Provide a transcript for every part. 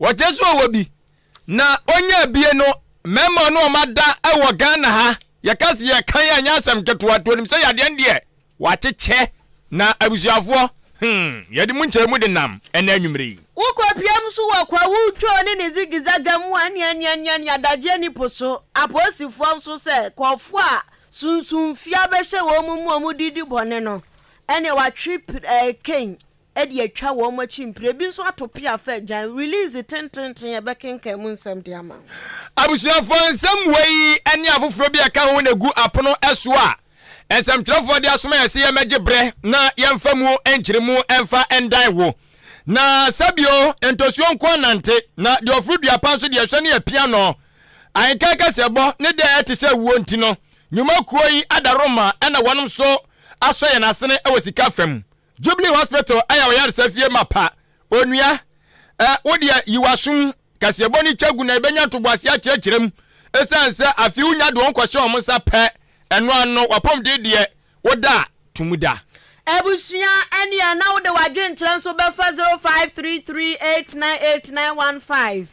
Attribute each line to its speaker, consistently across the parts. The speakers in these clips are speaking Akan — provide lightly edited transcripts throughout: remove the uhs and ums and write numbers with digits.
Speaker 1: Wɔkyerɛ sɛ ɔwɔ bi na ɔnya bie no mmarima ɔne wɔn ada wɔ Ghana ha. Yɛka sɛ yɛkan a ɛnyɛ asɛm ketewa nti onim sɛ yadeɛ no deɛ wakyekyɛ na abusuafoɔ hmm yɛde mu nkyerɛmu de nam ɛnɛ anwummere yi.
Speaker 2: Wokɔpia mu nso wɔ Kwawu Twoo ne ne zigizaga mu a neaneaneane adagyeɛ nni po so. Apolisifoɔ nso sɛ kɔɔfoɔ a sunsumfie abɛhyɛ wɔn mu a wɔde di bɔne no, ɛneɛ wɔatwe cane de atwa wɔn akyi mpire. Ebi nso ato pea fa agyan. Release tententen yɛbɛkenkan mu nsɛm de ama wo.
Speaker 1: Abusuafoɔ, nsɛm wei ne afoforɔ bi a ɛka ho na ɛgu apono so a nsɛmtwerɛfoɔ de asoma yɛn sɛ yɛmmɛgye berɛ na yɛmfa mu nkyeremu mfa ndan wo. Na sɛbio ntosuo nko anante, na deɛ ɔforo dua pa nso deɛ ɛhwɛ ne apia no. Ahenkan kaseɛbɔ ne dɛ ɛte sɛ wuo nti no, nnwuma kuo yi adaworoma na wɔnom nso asɔ yɛn asene wɔ sika fam. Jubilee Hospital yɛ ɔyaresa fie mapa. Onua, ɛ, wo deɛ yi w'asom, kaseɛbɔ no twa gu na yɛbɛnya ntoboaseɛ akyerɛkyerɛ mu. Ɛsiane sɛ afei wonya de wɔn kɔhyɛ wɔn nsa pɛ, ɛno ano, w'apɔmuden deɛ, woda a, to mu da.
Speaker 2: Abusua ɛneɛ na wode w'adwenkyerɛ nso bɛfa 0533898915,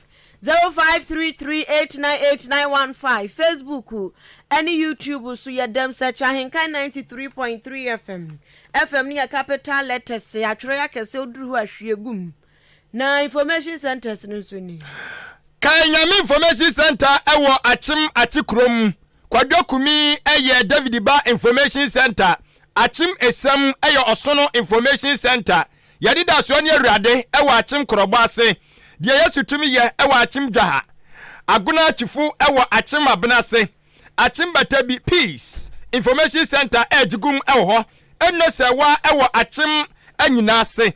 Speaker 2: 0533898915, Facebook ɛne YouTube so yɛdam search Ahenkan 93.3 FM. FM no yɛ capital letters, atwerɛ akɛseɛ woduru hɔ a hwie gu mu. Na information centers no nso ni.
Speaker 1: Kae Nyame Information Center wɔ Akyem Akye kurom. Kwadwo Kumi yɛ David Ba Information Center. Akyem Esam yɛ Ɔsono Information Center. Yɛde dasoɔ ne Awurade wɔ Akyem Korɔbɔ ase. Deɛ Yesu tumi yɛ wɔ Akyem Dwaha. Agona Akyifo wɔ Akyem Abena ase. Akyem Batabi Peace Information Centre ɛregye gum wɔ hɔ. Eno Sɛwa wɔ Akyem Anyina ase.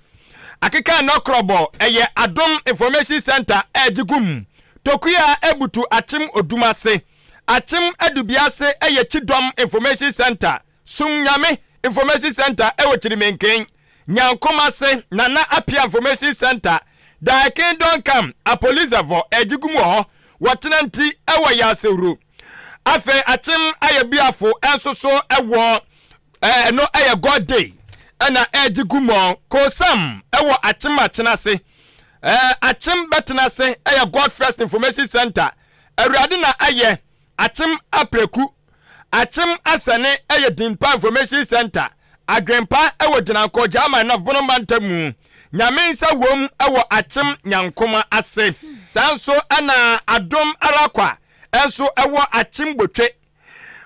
Speaker 1: Akeka Nɔkrɔbɔ ɛyɛ Adom Information Centre ɛregye gum. Tokua Abutu Akyem Odum ase. Akyem Adubiase ɛyɛ Kyidɔm Information Centre. Sum Nyame Information Centre wɔ Kyirimenken, Nyankomase, Nana Appiah Information Centre, Thy Kingdom Come, Apolizɛvɔ, Ɛgyegum wɔ hɔ, Wɔtena Nti wɔ Yasewuro. Afei Akyem Ayɛbiafo nso so wɔ ɛno yɛ God Day ɛna Ɛgyegumɔ, Kosam wɔ Akyem Akyenase, Akyem Bɛtenase yɛ God First Information Centre, Awurade na ayɛ, Akyem Apreku, Akyem Asɛne yɛ Dinpa Information Centre, Adwenpa wɔ Gyinankɔ German na Vono mantam mu, Nyame nsa wom wɔ Akyem Nyankoma ase. Saa nso na Adom Arakwa nso wɔ Akyem Botwe.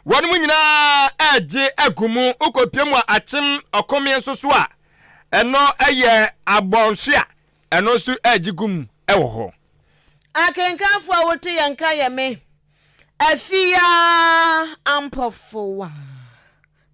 Speaker 1: Wɔnom nyinaa regye agu mu. Wokɔpie mu a Akyem Ɔkome nso so a, ɛno yɛ Abɔnhwea, ɛno nso regye gu mu wɔ hɔ.
Speaker 2: Akenkanfo a wote yɛn nka yɛ me, Afia Ampofowaa.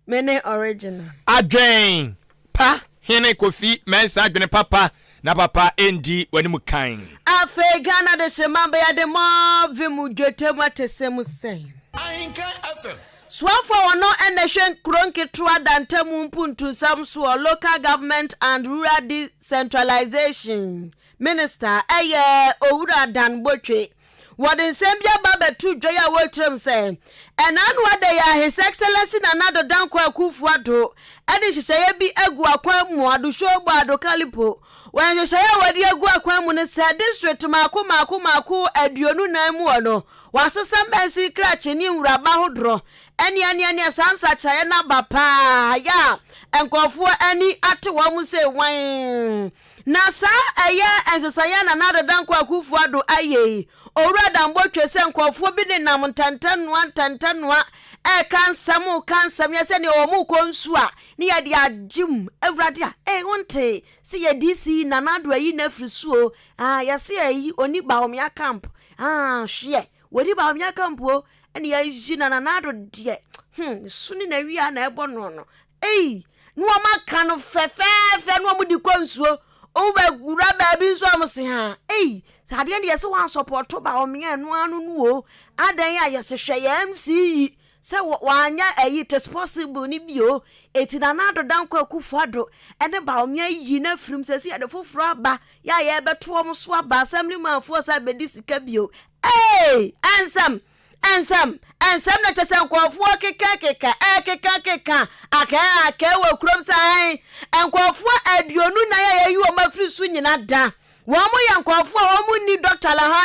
Speaker 2: Me ne original.
Speaker 1: Adwen pa hene Kofi Mensah adwene papa na papa ndi w'anim kan.
Speaker 2: Afei Ghana dehyema bɛyɛ de mɔ vim dwetɛ mu atesɛm sɛn?
Speaker 3: Ahenkan FM.
Speaker 2: Soafo a ɔno na ɛhwɛ nkuro nketewa dantamu mpuntusɛm soɔ, Local Government and Rural Decentralization Minister, yɛ Owura Dan Botwe. Wɔde nsɛm bi aba abɛto dwa yi a wɔrekyerɛ mu sɛ, ɛna ano ada yi a His Excellency Nana Addo Dankwa Akuffo Addo de nhyehyɛeɛ bi agu akwan mu, Addo Shobo Addo Kalipo. Wɔ nhyehyɛeɛ a wɔde agu akwan mu no sɛ district mmaako mmaako mmaako 24 mu hɔ no, wɔasesa mansin krakye ne nwuraba ahodoɔ ɛneɛ neɛ neɛ saa nsakyeraeɛ no aba paa yɛ a nkurɔfoɔ ani ate wɔn sɛ wan. Na saa ɛyɛ nsesaeɛ a Nana Addo Dankwa Akuffo Addo ayɛ yi, Owura Dambo twe sɛ nkurɔfoɔ bi nenam ntɛntɛnoa ntɛntɛnoa ɛreka nsɛm reka nsɛm yɛ sɛ deɛ wɔn rekɔ nsuo a ne yɛde agye mu. Awurade a, ei wontee sɛ yɛ DC Nana Addo ayi no afiri so o, ah yɛse ayi ɔni Bawumia camp, ah hweɛ wɔni Bawumia camp o, ɛne yɛayi na Nana Addo deɛ, hmm ne su ne n'awia na ɛbɔ no no, Ei! Na wɔaka no fɛfɛɛfɛ na wɔde kɔ nsuo. Wobɛwura baabi nso a wɔse ha. Ei! Sɛ adeɛ no yɛse wɔansɔpɔto ba wɔn ɛno ano no o. Adɛn a yɛse hwɛ yɛn MC yi sɛ wanyɛ ayi it is possible no bi o. Eti Nana Addo Dankwa Akufo Addo ne Bawumia yi no afirim sɛ sɛ yɛde foforɔ aba yɛ a yɛbɛto wɔn so aba assemblymanfoɔ sɛ abɛdi sika bio. Ei! Ɛnsɛm! Nsɛm, nsɛm na kyɛ sɛ nkurɔfoɔ kekakeka, ɛkekakeka, akɛɛ akɛɛ wɔ kurom sɛ ae, nkurɔfoɔ 24 a yɛayi wɔn afiri so nyina da. Wɔn yɛ nkurɔfoɔ a wɔn nni dɔ.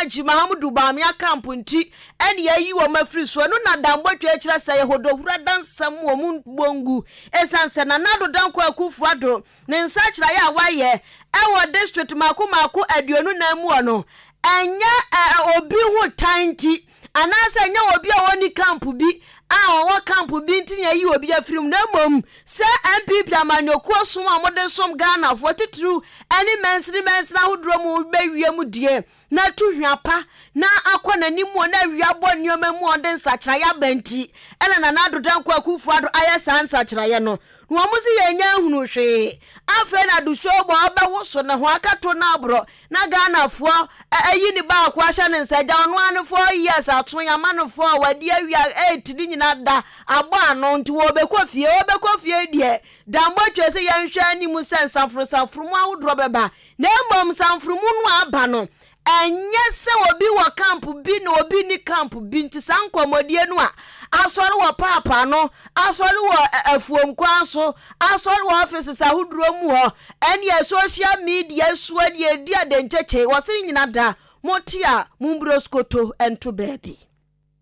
Speaker 2: Alhaji Mahamudu Bawumia camp nti ɛne yɛayi wɔn afiri so. Ɛno na Danbotwe kyerɛ sɛ ɛyɛ hodohura dansɛm wɔn mmɔ ngu ɛsiane sɛ Nana Addo Dankwa Akufo Addo ne nsakyeraeɛ a wayɛ ɛwɔ district mako mako 24 mu hɔ no ɛnyɛ obi ho tan nti anaasɛ ɛnyɛ obi a ɔnni camp bi a ɔwɔ camp bi nti na yɛayi obi afiri mu na mmom sɛ NPP amanyɔkuo som a wɔde som Ghanafoɔ titiriw ne mansini mansini ahodoɔ mu bɛwie mu die na atu hwa pa na akɔ n'anim wɔ na awia bɔ nneɛma mu a ɔde nsakyeraeɛ aba nti ɛna Nana Addo Dankwa Akufo Addo ayɛ saa nsakyeraeɛ no. Na wɔn se yɛnnya nhunuu hwee. Afei na Adusuo bɔ ɔbɛwoso ne ho akato no aborɔ na Ghanafoɔ ayi ne baako ahyɛ ne nsa agya ɔno ara ne 4 years ato yɛama no 4 wadi awia 8 ne nyina da abɔ ano nti wɔbɛkɔ fie wɔbɛkɔ fie deɛ Dambɔ twɛ sɛ yɛnhwɛ anim sɛ nsaforosaforo mu ahodoɔ bɛba na mmom nsamforo mu no a aba no ɛnyɛ sɛ obi wɔ camp bi na obi ni camp bi nti saa nkɔmmɔdie no a asɔre wɔ paapa no asɔre wɔ afuom kwan so asɔre wɔ offices ahodoɔ mu hɔ ɛneɛ social media soɔ deɛ ɛdi adenkyekye wɔ se nyina da mote a mombroskoto nto baabi.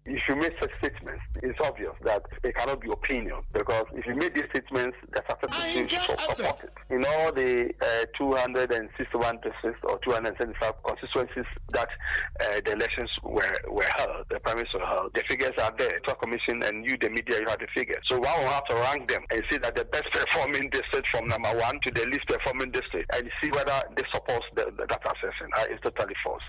Speaker 3: If you make such statements, it's obvious that it cannot be opinion because if you make these statements, the statistics should support it. In all the 261 districts or 275 constituencies that the elections were held, the primaries were held, the figures are there. The commission and you, the media, you have the figures. So one will have to rank them and see that the best performing district from number one to the least performing district and see whether this supports that assessment. It's totally false.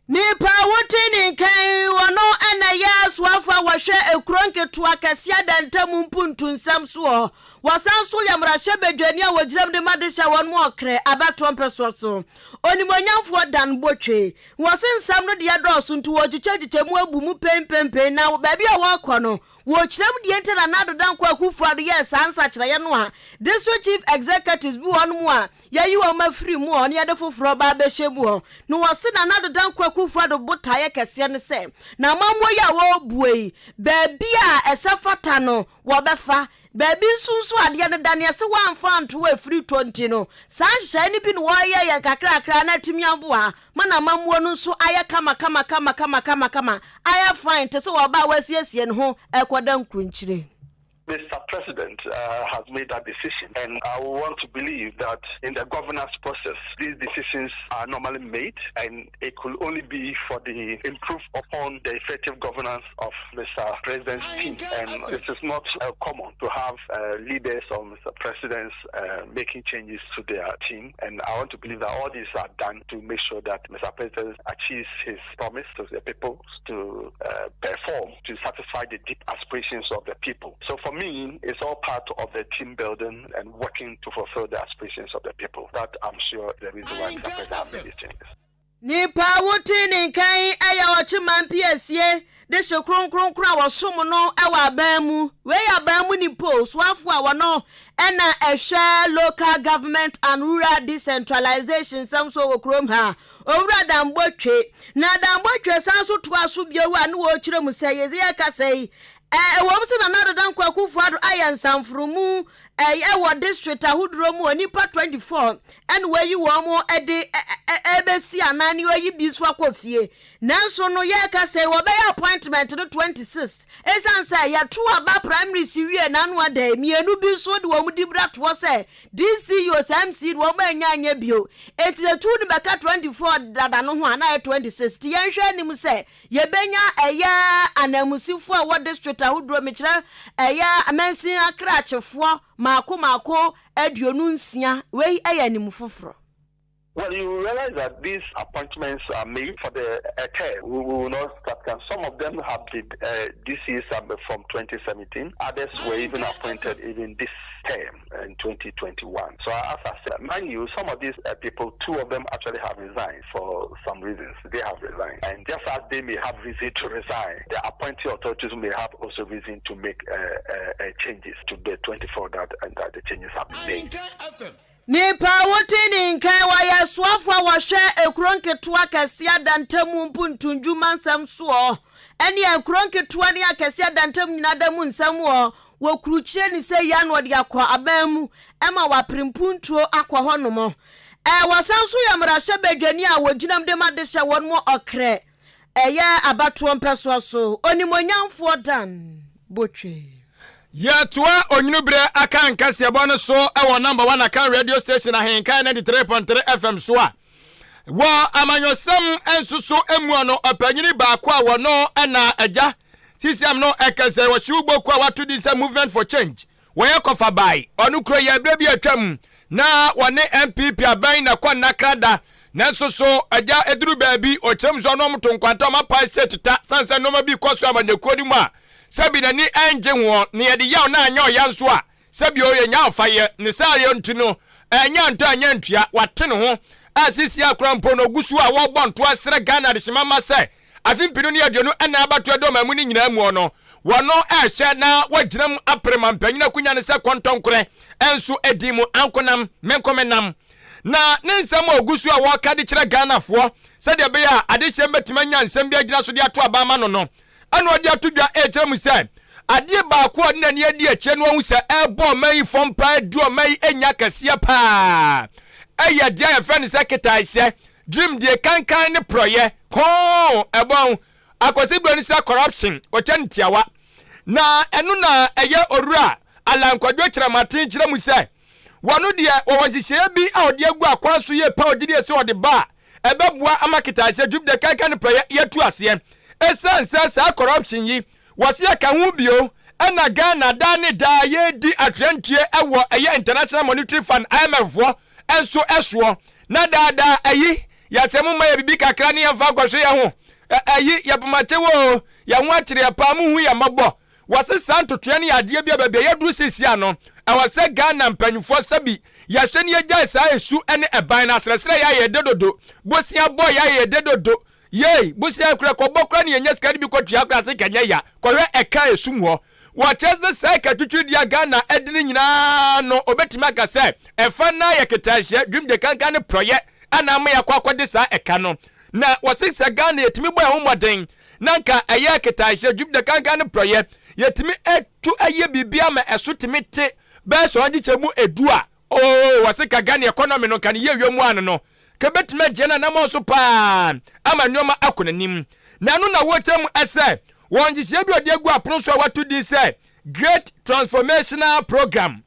Speaker 2: Nipa wote ne nkan wɔno ɛna yɛ asoafo a wɔhwɛ ekuro nketewa kɛseɛ da ntam mpuntu nsɛm soɔ wɔsan so yɛ mmarahyɛ badwani a wɔgyina mu de ma de hyɛ wɔn mu ɔkrɛ abatoɔ mpɛsoɔ so onimonyamfoɔ Dan Botwe wɔse nsɛm no deɛ dɔɔso nti wɔkyekyɛkyekyɛ mu abu mu pempempen na baabi a wɔrekɔ no wɔkyerɛ mu deɛ nti na Nana Addo Dankwa Akufo Addo yɛɛ saa nsakyerɛeɛ no a district chief executives bi wɔ no mu a yɛyi wɔn afiri mu hɔ na yɛde foforɔ ba abɛhyɛ mu hɔ na wɔse Nana Addo Dankwa Akufo Addo botaeɛ kɛseɛ ne sɛ na amammuo yi a wɔrebue yi baabi a ɛsɛ fata no wɔbɛfa baabi nso nso adeɛ no da neɛ sɛ wɔamfa anto afiri tɔ nti no saa nhyehyɛe no bi na wɔreyɛ yɛn kakrakra na atumi aboa ma na amammuo no nso ayɛ kama kama kama kama kama kama ayɛ fine te sɛ wɔba a wɔasiesie ne ho ɛkɔda nkunkyire.
Speaker 3: Mr. President has made that decision, and I want to believe that in the governance process, these decisions are normally made, and it could only be for the improve upon the effective governance of Mr. President's team. And it is not common to have leaders or Mr. Presidents making changes to their team. And I want to believe that all these are done to make sure that Mr. President achieves his promise to the people to perform, to satisfy the deep aspirations of the people. So for me, it's all part of the team building and working to fulfill the aspirations of the people. That, I'm sure, the reason why Mr. President has made these changes.
Speaker 2: Nipa wote ne nkan ɛyɛ ɔkyeman piesie de hyɛ kronkronkron a wɔsom no ɛwɔ aban mu. Wei yɛ aban mu nipa o soafo a wɔno ɛna ɛhwɛ local government and rural decentralization nsɛm so wɔ kurom ha owura Dan Botwe na Dan Botwe san so toa so bio a ne wɔrekyerɛ mu sɛ yɛdze yɛ kasa yi ɛwɔ mu sɛ Nana Addo Dankwa Akufo Addo ayɛ nsamforomu ɛwɔ district ahodoɔ mu wɔ nipa 24 ɛna wɔayi wɔn mo ɛde ɛbɛsi anan ne wɔayi bi nso akɔ fie nanso no yɛreka sɛ wɔbɛyɛ appointment no 26 ɛsiane sɛ yɛto aba primaries wie n'ano ada mmienu bi nso de wɔn di bra toɔ sɛ DCE o sɛ MC no wɔn anya anya bio eti etu no bɛka 24 dada no ho a na yɛ 26 ti yɛnhwɛ anim sɛ yɛbɛnya ɛyɛ ananmusifoɔ a wɔ district ahodoɔ mekyerɛ ɛyɛ amansin akrakyefoɔ maako maako 26 wei ɛyɛ anim foforɔ.
Speaker 3: Well, you realize that these appointments are made for the term. We will not start. Some of them have been DCs from 2017. Others were even appointed even this term in 2021. So as I said, mind you, some of these people, two of them actually have resigned for some reasons. They have resigned. And just as they may have reason to resign, the appointee authorities may have also reason to make changes to the 24 that, and that the changes have been made.
Speaker 2: Nipa wote ne nkan wɔyɛ soafo a wɔhwɛ ekuro nketewa kɛseɛ adantamu mpuntundwuma nsɛm soɔ ɛne ekuro nketewa ne akɛseɛ adantam nyinaa da mu nsɛm wɔ wɔkurukyire ne sɛ yia na wɔde akɔ aban mu ɛma wapere mpuntuo akɔ hɔnom. Wɔsan nso yɛ mmarahyɛbadwani a wɔgyinam de ma de hyɛ wɔn mu ɔkrɛ ɛyɛ abatoɔ mpɛsoa so. Onimuonyamfoɔ Dan Botwe.
Speaker 1: Yɛtoa onwunu aka nkaseɛbɔ no so ɛwɔ Number One Akan Radio Station, Ahenkan 93.3 FM so a wɔ amanyɔsɛm nso so mu no, ɔpanyini baako a wɔno ɛna agya sisiam no ɛkɛsɛ wɔhyew boku a wato din sɛ Movement for Change, wɔyɛ kɔfa bae. Ɔno kuro yɛ berɛ bi atwam na wɔne NPP aban na kɔ nnakra da, nanso so agya eduru baabi ɔkyerɛm so ɔno ɔmo to nkwanta, ɔmo apae sɛ teta san sɛ nneɛma bi kɔ so amanyɔkuo no mu a sɛbi n'ani ɛngye ho ne yɛde yaw na anyɛ ɔya nso a sɛbi ɔyɛ nya ɔfa yɛ ne saa yɛ. Nti no ɛnyɛ ntɔ ɛnyɛ ntua, wate ne ho a sisi akora mpo no ogu so a wɔbɔ nto asrɛ Ghana adehyema ma sɛ afe 2024 abatoɔ dɔm amu no nyinaa mu no, wɔno ɛhwɛ na wɔgyina mu apere ma mpanyin akonnwa no sɛ kɔntɔnkorɛ ɛnso edi mu ankonam menkomenam. Na ne nsɛm a ogu so a wɔka de kyerɛ Ghanafoɔ sɛdeɛ ɛbɛyɛ a adehyɛm bɛtumi anya nsɛm bi agyina so de ato aba ama no, ɛna ɔde ato dwa ɛrekyerɛ mu sɛ adeɛ baako a ɔde n'ani adi akyire no, ɔhu sɛ ɛrebɔ ɔman yi fam paa, di ɔman yi anya kɛseɛ paa, ɛyɛ deɛ a yɛfrɛ no sɛ ketaehyɛ dream deɛ kankan ne porɔyɛ kɔn ɛbɔn akwasi buroni sɛ corruption. Ɔkyɛ no tiawa na ɛno na ɛyɛ Owura Alan Kwadwo Kyerɛmaten kyerɛ mu sɛ wɔno deɛ wɔwɔ nhyehyɛeɛ bi a ɔde agu akwan so yie pa, ɔgye deɛ sɛ ɔde ba a ɛbɛboa ama ketaehyɛ dwum deɛ kankan ne porɔyɛ yɛtu aseɛ, ɛsiane sɛ saa corruption yi wɔsi ɛka ho bio. Ɛna Ghana daa ne daa yɛredi atwerɛntie ɛwɔ ɛyɛ International Monetary Fund, IMF foɔ ɛnso ɛsoɔ, na daadaa ɛyi yɛsɛ mo ma yɛ bibi kakra ne yɛmfa nkɔhwɛ yɛn ho. Ɛyi yɛpomakye wo yɛn ho akyerɛ yɛ paa, mo hu yɛ mmɔbɔ. Wɔse saa ntotoeɛ no yɛ adeɛ bi a baabi a yɛduru seesia no, ɛwɔ sɛ Ghana mpanyinfoɔ sɛbi yɛhwɛ ne yɛgyae saa esu ne ɛban no asrɛsrɛ. Yɛ ayɛ yɛde dodo bosia bɔ, yɛ ayɛ yɛde dodo yei bosia kura kɔbɔ kura ne yɛnyɛ sika no bi kɔtua kura ase kɛnyɛ ya kɔhwɛ ɛka esum hɔ. Wɔkyerɛ sɛ saa ɛka twitwi deɛ Ghana ɛde no nyinaa no, obɛtumi aka sɛ ɛfa na yɛ ketahyɛ dwumde kankan ne porɔyɛ ana ama yɛakɔ akɔde saa ɛka no. Na wɔse sɛ Ghana yɛtumi bɔ ɛho mmɔden na nka ɛyɛ ketahyɛ dwumde kankan ne porɔyɛ yɛtumi ɛtu ɛyɛ biribi ama ɛso tumi te bɛyɛ sɛ ɔgye kyɛ mu edu a oo, wɔse ka Ghana economy no nka ne yie wiem ano no ka bɛtumi agyina no anamɔ so paa ama nneɛma akɔ n'anim. Na ɛno na wɔkyɛ mu ɛsɛ wɔn nhyehyɛeɛ bi a ɔde agu apono so a wato din sɛ Great Transformational Program,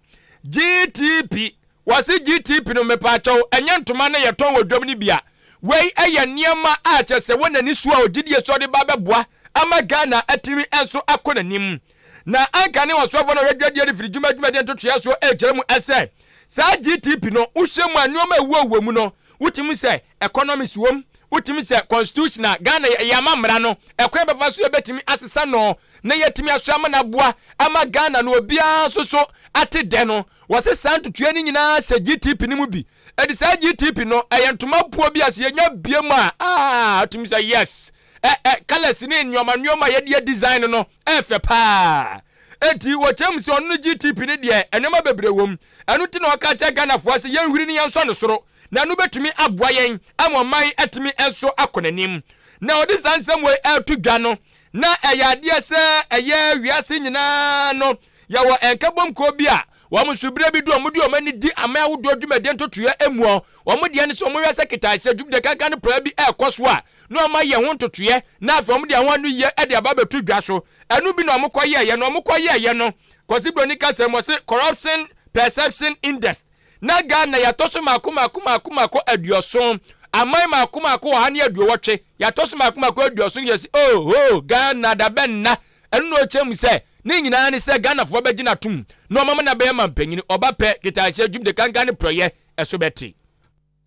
Speaker 1: GTP. Wɔse GTP no, mepaakyɛw, ɛnyɛ ntoma no yɛtɔn wɔ dwam no bia. Wei ɛyɛ nneɛma a kyerɛ sɛ wɔn n'ani so a ogyidie so ɔde ba bɛboa ama Ghana atumi nso akɔ n'anim. Na anka ne ɔsoafoɔ no ɔhwɛ dwadie no firi dwuma dwumadie ntotoeɛ so ɛrekyerɛ mu ɛsɛ saa GTP no, wohyɛ mu a, nneɛma ɛwuowuo mu no, wotumi sɛ economics wom, wotumi sɛ constitution a Ghana yɛ ama mmara no, ɛkwan bɛfa so yɛbɛtumi asesa no na yɛtumi aso ama no aboa ama Ghana no obiara nso so ate dɛ no. Wɔse saa ntotoeɛ no nyinaa sɛ GTP no mu bi. Ɛde saa GTP no ɛyɛ ntoma puo bi a sɛ yɛnya bie mu a, aa, wotumi sɛ yes, ɛ ɛ colours ne nneɛma nneɛma a yɛde design no ɛɛfɛ paa. Eti wɔkyerɛ mu sɛ ɔno no GTP no deɛ, nneɛma bebree wɔ mu. Ɛno ti na ɔka kyerɛ Ghanafoɔ sɛ yɛnhwiri ne yɛnsɔ no soro na ɛno bɛtumi aboa yɛn ama ɔman atumi nso akɔ n'anim. Na ɔde saa nsɛm wei ɛreto dwa no, na ɛyɛ adeɛ sɛ ɛyɛ wiase nyinaa no yɛwɔ nkabom kuo bi a wɔn nso berɛ bi do wɔn de wɔn ani di aman ahodoɔ dwumadie ntotoeɛ emuɔ. Wɔn deɛ no sɛ wɔn hwɛ sɛ ketahyɛ dwumadie kankan no paa bi ɛrekɔ so a, na wɔn ayɛ ho ntotoeɛ na afei wɔn de ɛho ano yie de aba abɛto dwa so. Ɛno bi na wɔn kɔ yɛɛyɛ no. Wɔn kɔ yɛɛyɛ no, Kwasi Broni kasa mu ɔse Corruption Perception Index, na Ghana yɛatɔ so mako mako mako mako 70. Aman mako mako 180, yɛatɔ so mako mako 70. Yɛsi oh oh, Ghana da bɛn na ɛno na ɔkyerɛ mu sɛ ne nyinaa ne sɛ Ghanafoɔ bɛgye n'atom na ɔmama na bɛyɛ ma mpanyin ɔba pɛ ketahyɛ dwumde kankan ne porɔyɛ ɛso bɛte.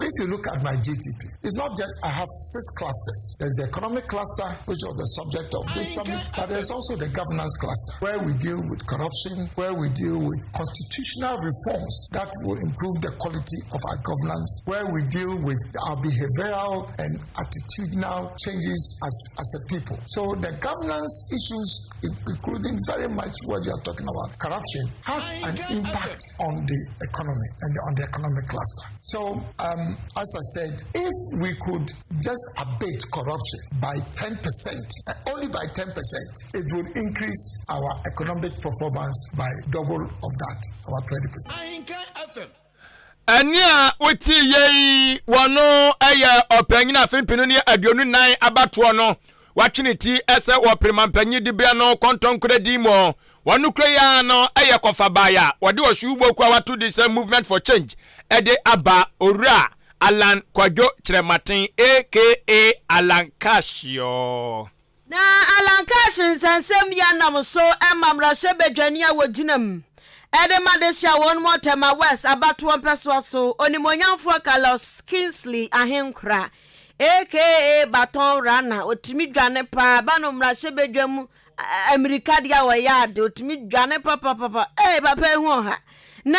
Speaker 4: If you look at my GTP, it's not just I have six clusters. There's the economic cluster, which was the subject of this summit, but there's also the governance cluster, where we deal with corruption, where we deal with constitutional reforms that will improve the quality of our governance, where we deal with our behavioral and attitudinal changes as a people. So the governance issues, including very much what you are talking about, corruption, has an impact on the economy and on the economic cluster. So, as I said, if we could just abate corruption by 10%, only by 10%, it would increase our economic performance by double of that, about 20%.
Speaker 1: Ɛnne a wotiiɛ yi, wɔno yɛ ɔpanyin afe mpenu ne 24 abatoɔ no. Watwe ne ti sɛ wɔpere mampanyin diberɛ no kɔntɔnkorɛ din mu. Wɔn kura yi ara no yɛ kɔfabae a wɔde ɔhyew kuo a wato din sɛ Movement for Change de aba Owura Allan Kwadwo Kyerɛmaten aka Allan Cashio.
Speaker 2: Na Allan Cash nsɛnsɛm yi anam so ma mmarahyɛbadwani a wɔgyina mu de ma dehye a wɔn wɔ Tema West abatoɔ mpɛsoa so, Onimuonyamfoɔ Carlos Kingsley Ahenkora aka Baton Runner, ɔtumi dwane paa ba no mmarahyɛbadwa mu Amirika deɛ a ɔyɛ ade, ɔtumi dwane papapapa. Ee, papa yi ho ɔha. Na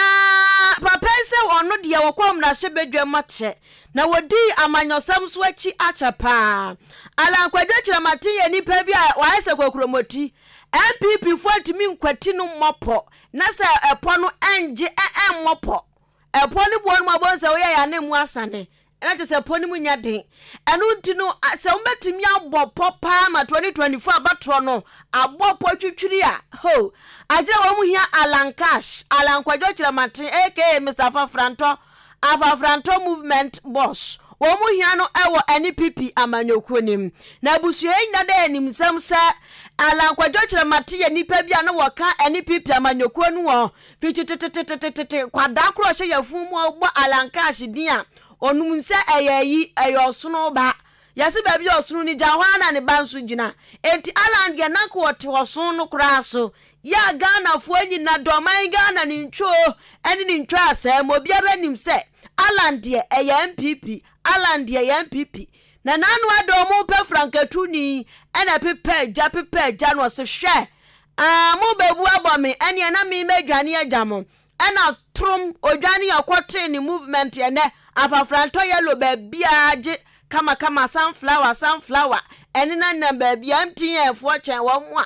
Speaker 2: papa yi sɛ ɔno deɛ wɔkɔ mmarahyɛbadwam akyɛ, na wɔdii amanyɔsɛm so akyi akyɛ paa. Allan Kwadwo Kyerematen yɛ nipa bi a wayɛ sɛ kokuromoti. NPP foɔ ntumi nkwati no mmɔ pɔ, na sɛ ɛpɔ no ɛngye ɛmmɔ pɔ. Ɛpɔ no boɔ no mu a wobɛhu sɛ woyɛ yɛ a na emu asane. Na kyerɛ sɛ pɔ no mu nyɛ den. Ɛno nti no, sɛ wɔbɛtumi abɔ pɔ paa ma 2024 abatoɔ no abɔ pɔ twitwiri a, ho! Agyerɛ wɔn hia Allan Cash, Allan Kwadwo Kyerematen aka Mister Afafrantɔ, Afafrantɔ Movement Boss. Wɔn hia no wɔ NPP amanyɔkuo no mu. Na abusua yi nyina da animsɛm sɛ Allan Kwadwo Kyerematen yɛ nipa bi a na wɔka NPP amanyɔkuo no wɔ Fiti tetetetete, kwadaa koro a ɔhyɛ yafunu mu a wobɔ Allan Cash din a, ɔnum sɛ ɛyɛ ayi, ɛyɛ ɔsono ba. Yɛse baabi a ɔsono no gyina, hɔ ara na ne ba nso gyina. Enti Allan deɛ na anka ɔte ɔsono no koraa so. Yɛ a Ghanafoɔ nyina dɔ ɔman Ghana ne ntwoo ne ne ntwaasɛɛ mu, obiara nim sɛ Allan deɛ ɛyɛ NPP, Allan deɛ ɛyɛ NPP. Na n'ano ada ɔmo pɛ frankatuni ɛna pepɛ agya pepɛ agya na ɔse hwɛ Aah mo bɛbu abɔ me ɛneɛ na me mɛdwane agya mo ɛna trom odwane ɔkɔtee ne movement ɛnɛ afafrantɔ yellow baabiaa gye kamakama sunflower sunflower ɛnenanenam baabiaa MTN foɔ kyɛn wɔn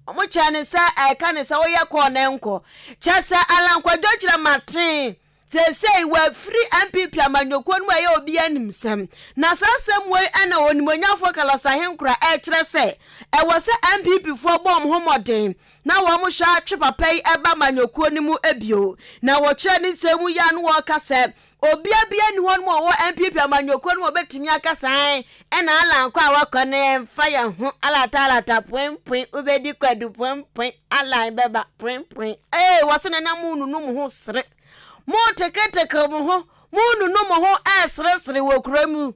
Speaker 2: a wɔn kyɛn ne sɛ ɛka ne sɛ woyɛ kɔɔ na ɛnkɔ kyɛ sɛ Allan Kwadwo kyerɛ matee Seesei wafiri NPP amanyɔkuo no mu a ɛyɛ obiara animsɛm. Na saa asɛm wei na Onimuonyamfoɔ Carlos Ahenkorah ɛrekyerɛ sɛ ɛwɔ sɛ NPP foɔ bɔ wɔn ho mmɔden na wɔn hwɛ atwe papa yi ba amanyɔkuo no mu bio. Na wɔkyerɛ ne nsɛm mu yi a na wɔreka sɛ obia bia nni hɔ nom a ɔwɔ NPP amanyɔkuo no mu a ɔbɛtumi aka sɛ ae ɛna Allan kɔ a wakɔ no ɛmfa yɛn ho alata alata poin poin wobɛdi kwadu poin poin Allan bɛba poin poin ee wɔse na na mo nunu mo ho sere. Moreteketekew mo ho, monunu mo ho reseresere wɔ kuro mu.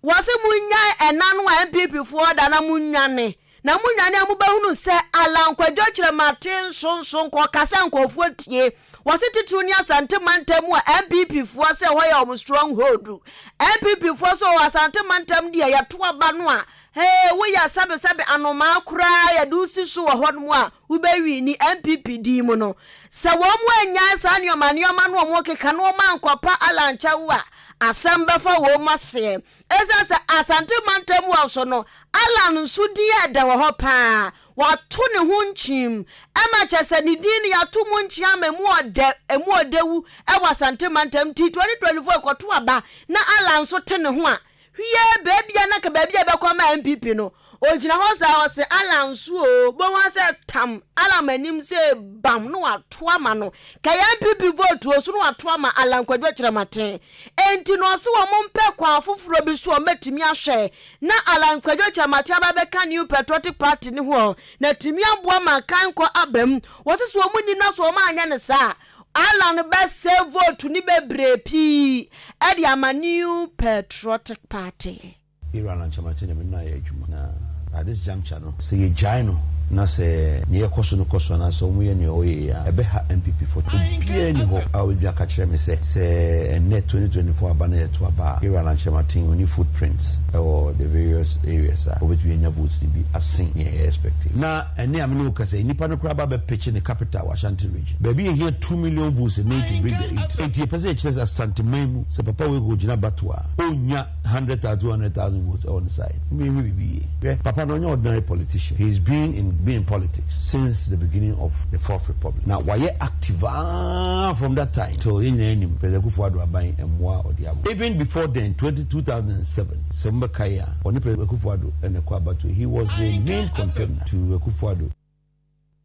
Speaker 2: Wɔse monnyae ɛna no a NPP foɔ da na monnwane. Na monwane a mobɛhunu sɛ Allan Kwadwo Kyerematen nsonso nkɔkasa nkurɔfoɔ tie. Wɔse titiriw ne Asante mantam mu a NPP foɔ sɛ ɛhɔ yɛ wɔn stronghold. NPP foɔ sɛ wɔ Asante mantam deɛ yɛto aba no a hee woyɛ sɛbesɛbe anomaa koraa yɛde wo si so wɔ hɔnom a wobɛwini NPP din mu no. Sɛ wɔn annyae saa nneɛma nneɛma no a wɔkeka na wɔn ankɔpa Allan kyɛw a, asɛm bɛfa wɔn aseɛ. Ɛsiane sɛ Asante mantam hɔ nso no, Allan nso din yɛ dɛ wɔ hɔ pa ara. Wato ne ho nkyem ma kyerɛ sɛ ne din no yɛato mu nkyea ama emu ɔdɛ, emu ɔdɛwu wɔ Asante mantam nti 2024 ɛkɔto aba na Allan nso te ne ho a, Hwiee baabi a na nka baabi a ɛbɛkɔ ama NPP no, ogyina hɔ saa ɔse Allan nso oo, bohu ara sɛ tam Allan anim sɛ bam na wato ama no. Ka yɛ NPP vote oo so na wato ama Allan Kwadwo Kyerematen. Enti no ɔse wɔn mpɛ kwan foforɔ bi so a wɔbɛtumi ahwɛ na Allan Kwadwo Kyerematen aba abɛka New Patriotic Party no ho na atumi aboa ma kankɔ aba mu. Wɔse sɛ wɔn nnim na sɛ wɔn anyɛ no saa a, Allan bɛsɛe vote no bebree pii de ama New Patriotic Party.
Speaker 5: Iran ankyɛmate na me no ayɛ adwuma na at this juncture no sɛ yɛgyae no na sɛ nea ɛkɔ so no kɔ so anaasɛ wɔyɛ nea ɔyɛ yi a ɛbɛha NPP foɔ. Obiara nni hɔ a ɔbɛtumi aka kyerɛ me sɛ sɛ ɛnnɛ 2024 aba na yɛto aba a Iran ankyɛmate ɔnni footprint wɔ the various areas a ɔbɛtumi anya votes no bi asen nea yɛ expect. Na Ɛnnɛ a me ne wo kasa yi, nipa no koraa aba abɛpekye ne capital wɔ Ashanti region. Baabi a ehia 2 million votes ɛnnɛ yi to break the eight. Enti yɛpɛ sɛ yɛkyerɛ sɛ Asanteman mu, sɛ papa wei kɔgyina abatoɔ a, ɔnnya 100,000, 200,000 votes ɛwɔ ne side. Momma yɛnhwɛ biribi yie. Hwɛ, papa no ɔnyɛ ordinary politician. He has been in been in politics since the beginning of the fourth republic. Na wayɛ active ara from that time till yɛn nyinaa nim President Akufo-Addo aban mmoa a ɔde ama. Even before then, 20, 2007, sɛ mobɛkae a, ɔne President Akufo-Addo na ɛkɔ abatoɔ. He was the main contender to Akufo-Addo.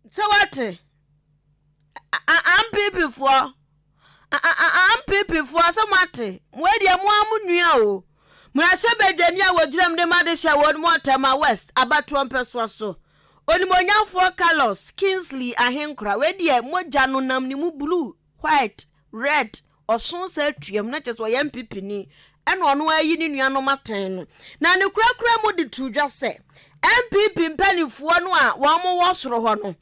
Speaker 2: Sɛ wate? NPP foɔ. NPP foɔ sɛ moate, wei deɛ mo ara mo nua o. Mmarahyɛbadwani a wɔgyina mu de ma de hyɛ wɔn mu Ɔtɛma West abatoɔ mpɛsoa so, Onimuonyamfoɔ Carlos Kingsley Ahenkora, wei deɛ mogya no nam ne mu blue, white, red, ɔso saa tuam na kyerɛ sɛ ɔyɛ NPP ni ɛna ɔno ayi ne nuanom atɛn no. Na ne korakora mu de to dwa sɛ NPP mpanimfoɔ no a wɔn wɔ soro hɔ no,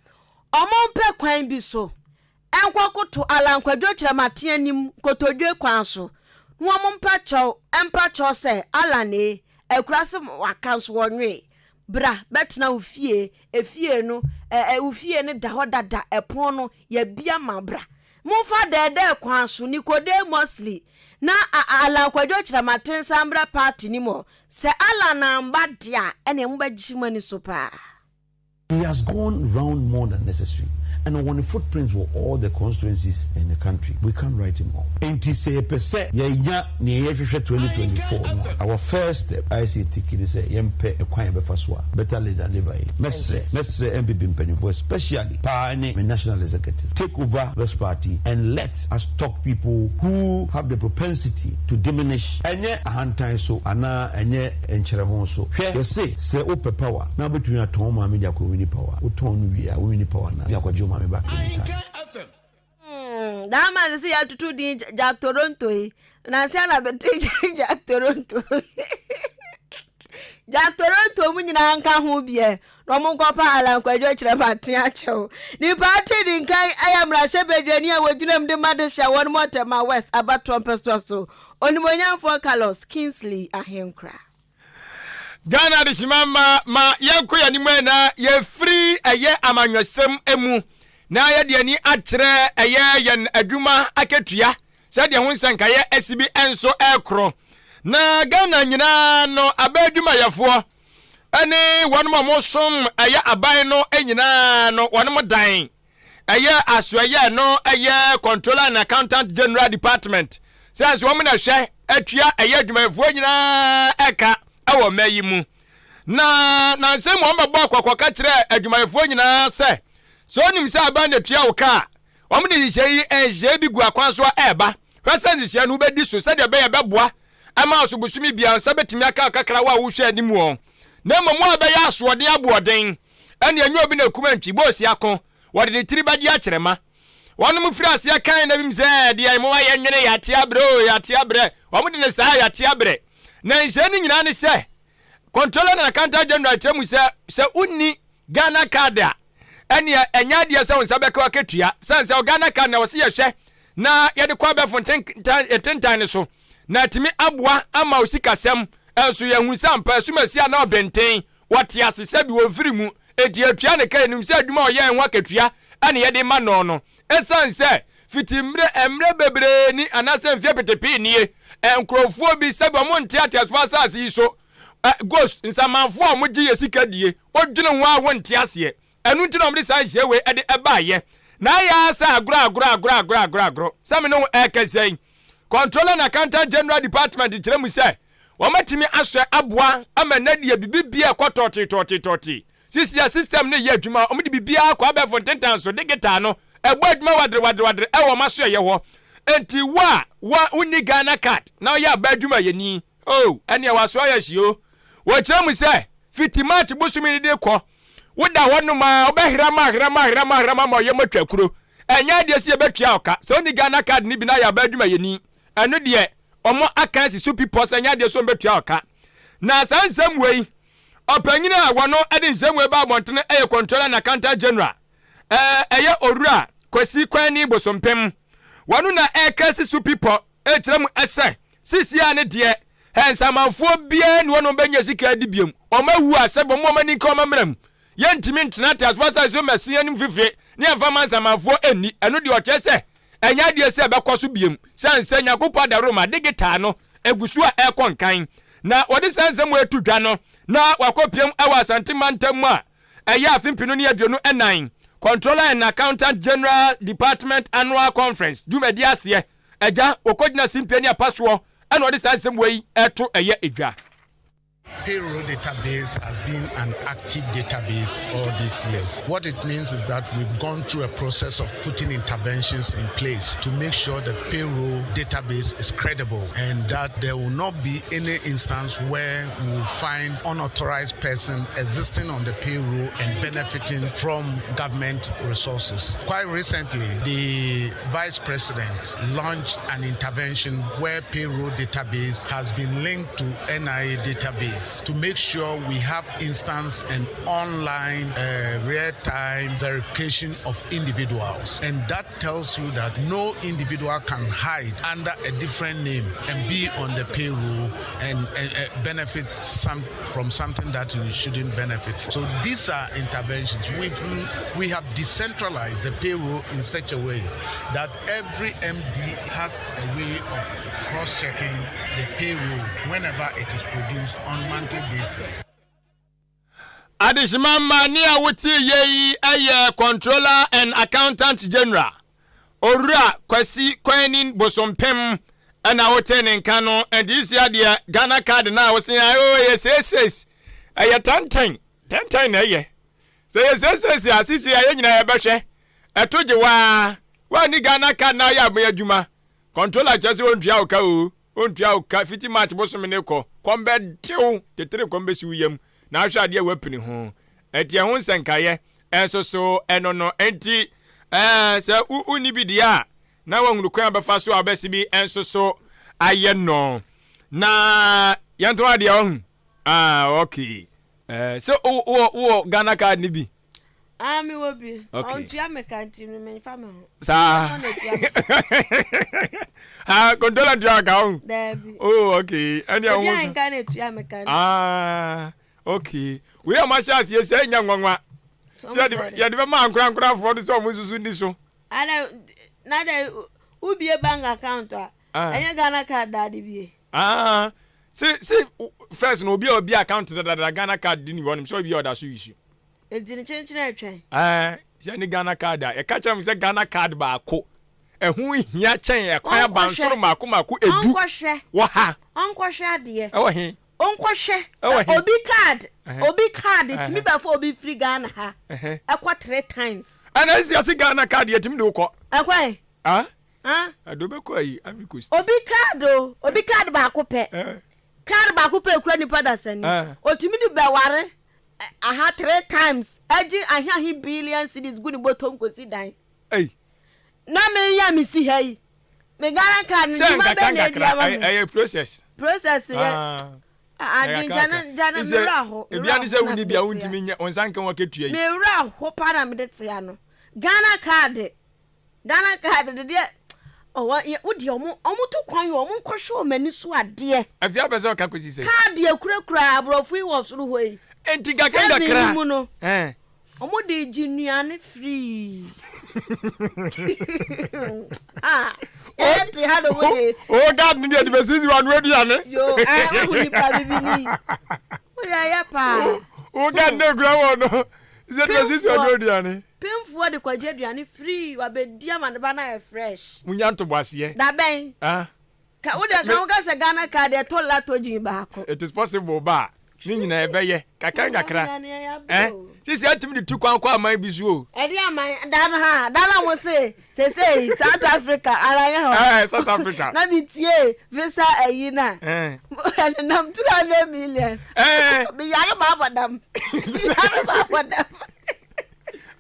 Speaker 2: wɔn mpɛ kwan bi so nkɔkoto Allan Kwadwo Kyerematen anim nkotodwe kwan so na wɔn mpa kyɛw mpa kyɛw sɛ Allan ee, akuraase waka nso wɔnwee, bra bɛtena wo fie, efie no ɛ ɛ wo fie no da hɔ dada, ɛpon no yɛabia ma bra. Momfa dɛɛdɛɛ kwan so, Nicodemusly na Allan Kwadwo Kyerematen nsan mbra party no mu hɔ. Sɛ Allan amba deɛ a, ɛneɛ mobɛgye mo ani so paa.
Speaker 5: He has gone round more than necessary and ɔwɔ ne footprints wɔ all the constituencies in the country, we can't write him off. Enti sɛ yɛpɛ sɛ yɛnya nea yɛhwehwɛ 2024 no a, our first step ayɛ sɛ yɛtake ne sɛ yɛmpɛ ɛkwan a yɛbɛfa so a better late than never yi. Mɛsrɛ, mɛsrɛ NPP mpanyimfoɔ especially paa ne me national executive, take over this party and let us talk people who have the propensity to diminish, ɛnyɛ ahantan so anaa ɛnyɛ nkyerɛho so. Hwɛ, yɛse sɛ wopɛ power na wobɛtumi atɔn wo maame de akɔ wini power, wotɔn no wie a, wo wini power no a, de akɔgye wo maame back anytime.
Speaker 2: Hmm, that man sɛ yɛatoto din Jack Toronto yi. Nansi ana bɛte Jack Toronto. Jack Toronto mu nyinaa nka ho biɛ na ɔmo nkɔpa Alan Kwadwo Kyerematen akyɛw. Nipa ate di nkan ɛyɛ mmarahyɛbadwani a wɔgyina mu de ma de hyɛ wɔn mu Ɔtɛma West abatoɔ mpɛsoa so, Onimuonyamfoɔ Carlos Kingsley Ahenkora.
Speaker 1: Ghana adehyema mma ma yɛnkɔ yɛn anim ɛ na yɛfiri ɛyɛ amanyɔsɛm mu na yɛde ani akyerɛ ɛyɛ yɛn adwuma akatua sɛdeɛ ho nsɛnkaeɛ asi bi nso ɛrekorɔ na Ghana nyinaa no aba adwumayɛfoɔ ɛne wɔn a wɔsom ɛyɛ aban no nyinaa no wɔn dan ɛyɛ asoɛyɛ no ɛyɛ Controller and Accountant General Department sɛ nso wɔn na hwɛ atua ɛyɛ adwumayɛfoɔ nyinaa ɛka ɛwɔ mma yi mu na nansɛm mu wɔn bɛbɔ akɔkɔ ka kyerɛ adwumayɛfoɔ nyinaa sɛ sɛ onim sɛ aban na tua wo ka a wɔn de nhyehyɛ yi nhyehyɛ bi gu akwan so a ɛreba hwɛ sɛ nhyehyɛ no wobɛdi so sɛdeɛ ɛbɛyɛ bɛboa ɛma ɔso bosome biara nsa bɛtumi aka kakra wo a wohwɛ anim wɔn na mmom wo a bɛyɛ asoɔden aboɔden ɛne ɛnyɛ obi na ekum antwi bɔɔsi ako wɔde ne tiri bɛgye akyerɛma wɔnom firi aseɛ kan na bim sɛ deɛ mo ayɛ nwene yɛate abrɛ o yɛate abrɛ wɔn de ne saa yɛate abrɛ na nhyɛ ne nyinaa ne sɛ Controller and Accountant General kyerɛ mu sɛ sɛ wonni Ghana card a ɛneɛ ɛnyɛ adeɛ sɛ wo nsa bɛka wakatua sane sɛ Ghana card na wɔse yɛhwɛ na yɛde kɔ abɛfo ntentan no so na atumi aboa ama wo sikasɛm nso yɛhu sɛ ampa asumasi a na ɔbɛnten wɔte ase sɛ bi wɔmfiri mu enti atua ne ka yɛnim sɛ adwuma a ɔyɛɛ ho akatua ɛne yɛde ma no no ɛsiane sɛ fiti mmerɛ mmerɛ bebree ni anaasɛ mfeɛ petepee nie nkurɔfoɔ bi sɛbi ɔmo nte ateasefoɔ asase yi so ghost nsamanfoɔ a ɔmo gye yɛ sika die wodwene ho a wonte aseɛ ɛno nti na ɔmo de saa nhyia wei ɛde ɛbaayɛ na ayɛ sɛ agorɔ agorɔ agorɔ agorɔ agorɔ agorɔ sɛ me ne ho ɛkɛsɛ yi Controller and Accountant General Department kyerɛ mu sɛ wɔmatumi ahwɛ aboa ama nnɛ deɛ biribi bia ɛkɔ tɔɔtee tɔɔtee tɔɔtee sisi a system no yɛ adwuma wɔn de biribiara kɔ abɛɛfo ntentan so digital no ɛbɔ adwuma wadere wadere wadere ɛwɔ wɔn aso ɛyɛ hɔ nti wo a wa wonni Ghana card na ɔyɛ aba adwuma yɛ ni oh ɛnea waso ayɛ hye o wɔkyerɛ mu sɛ fiti March bosome no de kɔ woda hɔ nom a wobɛhram ahram ahram ahram ama ɔyɛ mɔtwa kuro ɛnyɛ adeɛ sɛ yɛbɛtua ɔka sɛ wonni Ghana card no bi na ayɛ aba adwuma yɛ ni ɛno deɛ ɔmo aka asi so pipɔ sɛ ɛnyɛ adeɛ sɛ ɔmbɛtua ɔka na saa nsɛm wei ɔpanyin a wɔno de nsɛm wei ba abɔntene ɛyɛ Controller and Accountant General ɛyɛ Owura Kwasi Kwani Bosompem wɔno na ɛka si so pipɔ ɛkyerɛ mu ɛsɛ sisi a ne deɛ nsamanfoɔ biara ni wɔn bɛnya sika adi biom wɔn awu a sɛ wɔn wɔn ani nka wɔn amena mu yɛntumi ntena te asofa sɛ so mɛsi anim fifire ne yɛmfa ma nsamanfoɔ ɛnni ɛno deɛ ɔkyerɛ sɛ ɛnyɛ adeɛ sɛ ɛbɛkɔ so biom sɛn sɛ Nyankopɔn adaworoma digital no egu so a ɛrekɔ nkan na wɔde saa nsɛm wɔ etu dwa no na wakɔ piam ɛwɔ Asante mantam mu a ɛyɛ afe 2024 Controller and Accountant General Department Annual Conference dwumadi aseɛ agya wɔkɔgyina simpie ne apa soɔ ɛna ɔde saa nsɛm wei ɛto ɛyɛ edwa.
Speaker 6: Payroll database has been an active database all these years. What it means is that we've gone through a process of putting interventions in place to make sure the payroll database is credible and that there will not be any instance where we will find unauthorized person existing on the payroll and benefiting from government resources. Quite recently, the vice president launched an intervention where payroll database has been linked to NIA database to make sure we have instance and online uh, real-time verification of individuals. And that tells you that no individual can hide under a different name and be on the payroll and, and uh, benefit some from something that you shouldn't benefit from. So these are interventions. We've, we have decentralized the payroll in such a way that every MD has a way of cross-checking the payroll whenever it is produced on monthly basis.
Speaker 1: Adehyema mma ne a wotee yɛ yi yɛ Controller and Accountant General, Owura Kwasi Kwanin Bosompem ɛna wotee ne nka no. Ɛnti sia deɛ Ghana card no a wosen a oh, ɛyɛ seesees, ɛyɛ tɛntɛn, tɛntɛn na ɛyɛ. Sɛ yɛ seesees a sisi a yɛn nyinaa yɛbɛhwɛ. Ɛto gye waa, woanni Ghana card na ayɛ aboa adwuma. Controller kyerɛ sɛ ɔntua wo ka oo, ɔntua wo ka fiti March bosome no kɔ, kɔm bɛde wo, tetere kɔm bɛsi wo yam, na ahwɛ adeɛ a woapini ho. Ɛnti ɛho nsɛnkaeɛ nso so ɛno no. Ɛnti ɛɛ sɛ wonni bi deɛ a, na wahunu kwan a bɛfa so a wobɛsi bi nso so ayɛ no. Na yɛntɔn adeɛ ɔhu. Ah, okay. Ɛɛ sɛ wowɔ wowɔ Ghana card no bi?
Speaker 2: Ah, me wɔ bi. Okay. Ɔntua me ka nti no memfa me ho.
Speaker 1: Saa. Ah, controller ntua ka ho.
Speaker 2: Daabi.
Speaker 1: Oh, okay. Ɛne ɛho.
Speaker 2: Ebi a nka na etua me ka.
Speaker 1: Ah, okay. Wei a wɔahyɛ aseɛ sɛ ɛnyɛ nwanwa. Sɛ yɛde bɛma ankorankorafoɔ no sɛ wɔn nso ni so.
Speaker 2: Ala na dɛ wobie bank account a ah. ɛnyɛ Ghana card daade bie.
Speaker 1: Ah, se se first no obi a obi account dadada Ghana card di ni hɔ nom sɛ obi a ɔda so yi so.
Speaker 2: Enti ne kyenkyen ɛtwɛn.
Speaker 1: Ɛɛ sɛ ne Ghana card a yɛka kyerɛ mo sɛ Ghana card baako ɛho hia kyɛn ɛkwan abansoro mako mako edu wɔ ha.
Speaker 2: Ɔnkɔhwɛ adeɛ.
Speaker 1: Ɛwɔ he?
Speaker 2: Ɔnkɔhwɛ.
Speaker 1: Ɛwɔ he?
Speaker 2: Obi card obi card tumi bɛfa obi firi Ghana ha ɛkɔ 3 times.
Speaker 1: Ɛna esi ase Ghana card yɛtumi de wokɔ.
Speaker 2: Ɛkɔ he?
Speaker 1: Ah? Ɛde wobɛkɔ ayi Ivory Coast.
Speaker 2: Obi card o obi card baako pɛ card baako pɛ ekura nipa dasani otumi de bɛware aha 3 times ɛgye aheahe billion cedis gu ne bɔtɔm kɔsi dan.
Speaker 1: Ei.
Speaker 2: Na me ya me si ha yi me Ghana card no dwuma bɛ na edi ama me.
Speaker 1: Ɛyɛ process.
Speaker 2: Process yɛ. Adi nkyɛn nkyɛn me wura ho.
Speaker 1: Ebi ani sɛ wuni bia wuntumi nyɛ wɔn nsa nka wɔn akatua yi.
Speaker 2: Me wura ho pa na me de tea no Ghana card Ghana card de deɛ ɔwɔ wo deɛ ɔmo ɔmo to kwan yɛ ɔmo nkɔhwɛ ɔmo ani so adeɛ.
Speaker 1: Afia apɛ sɛ ɔka kɔsi sɛ.
Speaker 2: Card ekurakura aborɔfo yi wɔ soro hɔ yi.
Speaker 1: Enti nkakra nkakra.
Speaker 2: Heaven mu no. Ɔmo de gye nnuane free. Ah, yɛyɛ te ha na ɔmo de.
Speaker 1: O card ni deɛ de bɛ sisi wa no aduane.
Speaker 2: Yo, ɛɛ wohu nipa bibi ni. Wo deɛ ɛyɛ paa.
Speaker 1: O card ne ekura wɔ no. Sisi de bɛ sisi wa no aduane.
Speaker 2: Pemfoɔ de kɔgye aduane free wabɛdi ama ne ba no ayɛ fresh.
Speaker 1: Munya ntoboaseɛ.
Speaker 2: Dabɛn.
Speaker 1: Ah.
Speaker 2: Ka wo deɛ ka wo ka sɛ Ghana card ɛtɔ latogen baako.
Speaker 1: It is possible ba a ne nyinaa ɛbɛyɛ kakra nkakra eh sisi atumi de tu kwan kɔ aman bi so o.
Speaker 2: Ɛde aman da no ha da na mo se sesei South Africa ara yɛ hɔ.
Speaker 1: Ɛɛ South Africa.
Speaker 2: Na mi tie visa ɛyi na. Ɛnenam 200 million.
Speaker 1: Ɛɛ.
Speaker 2: Mi yare ma abɔ dam. Mi yare ma abɔ dam.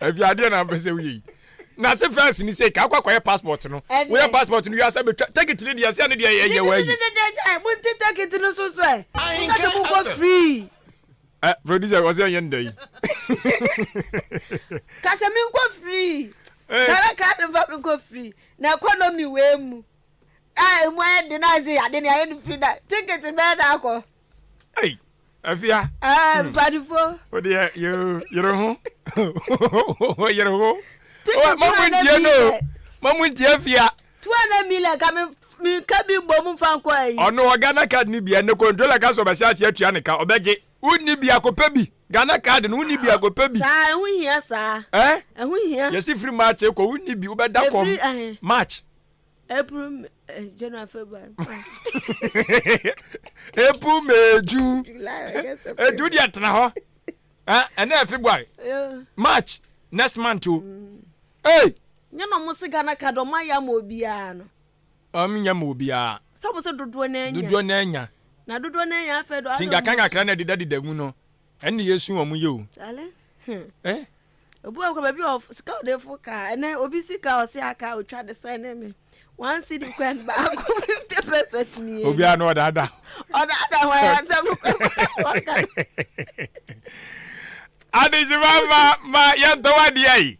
Speaker 1: Ɛfi adeɛ na mpɛ sɛ woyɛ yi na se first ni se ka akɔ akɔyɛ passport no woyɛ passport no wiase betwa ticket ni deɛ sɛ ne deɛ yɛ wɔ
Speaker 2: ayi. Mo nti ticket no so so ɛ mo sɛ mo kɔ free.
Speaker 1: Ɛ producer ɔsɛ ɛnyɛ ndɛ yi.
Speaker 2: Kasa mi nkɔ free. Ghana card nfa mi nkɔ free na economy wei mu a emu ayɛ de na ase ade ne ayɛ no free na ticket bɛyɛ na akɔ.
Speaker 1: Ei afia.
Speaker 2: Ɛɛ mpanimfoɔ.
Speaker 1: O deɛ yoo yere ho yere ho. Mamu ntie no mamu ntie afia.
Speaker 2: 200 million ka mi mi ka bi mbɔ mu nfa nkɔ ayi.
Speaker 1: Ɔno wɔ Ghana card ni bi ɛne controller ka sɛ ɔbɛhyɛ aseɛ atua ne ka ɔbɛgye. Wonni bi akɔpɛ bi Ghana card no wonni bi akɔpɛ bi.
Speaker 2: Saa ɛho hia saa.
Speaker 1: Ɛɛ
Speaker 2: ɛho hia.
Speaker 1: Yɛsi firi March kɔ wonni bi wobɛda kɔm March.
Speaker 2: April. Eh, January, February, March.
Speaker 1: April, May, June.
Speaker 2: July, August, September.
Speaker 1: Edu deɛ tena hɔ. Ɛnɛ yɛ February. March next month o. Mm. Hey.
Speaker 2: Nyɛ na ɔmo se Ghana card ɔmo ayɛ ama obiara no.
Speaker 1: Ɔmo nyɛ ma obiara.
Speaker 2: Sɛ ɔmo se dodoɔ na anya.
Speaker 1: Dodoɔ na anya.
Speaker 2: Na dodoɔ na anya afɛ do.
Speaker 1: Ti nkakra nkakra na ɛdeda deda mu no. Ɛne yɛsu wɔn yɛ o.
Speaker 2: Sale. Hmm.
Speaker 1: Eh?
Speaker 2: Obi wɔ kɔ baabi a sika ɔde fo kaa ɛnɛ obi sika ɔse aka otwa de sɛn ne me one cedi coin baako 50 pesos mmienu.
Speaker 1: Obi ano ɔdaada.
Speaker 2: Ɔdaada hɔ ayɛ asɛm wɔka.
Speaker 1: Adehyema ma ma yɛntɔ wadeɛ yi.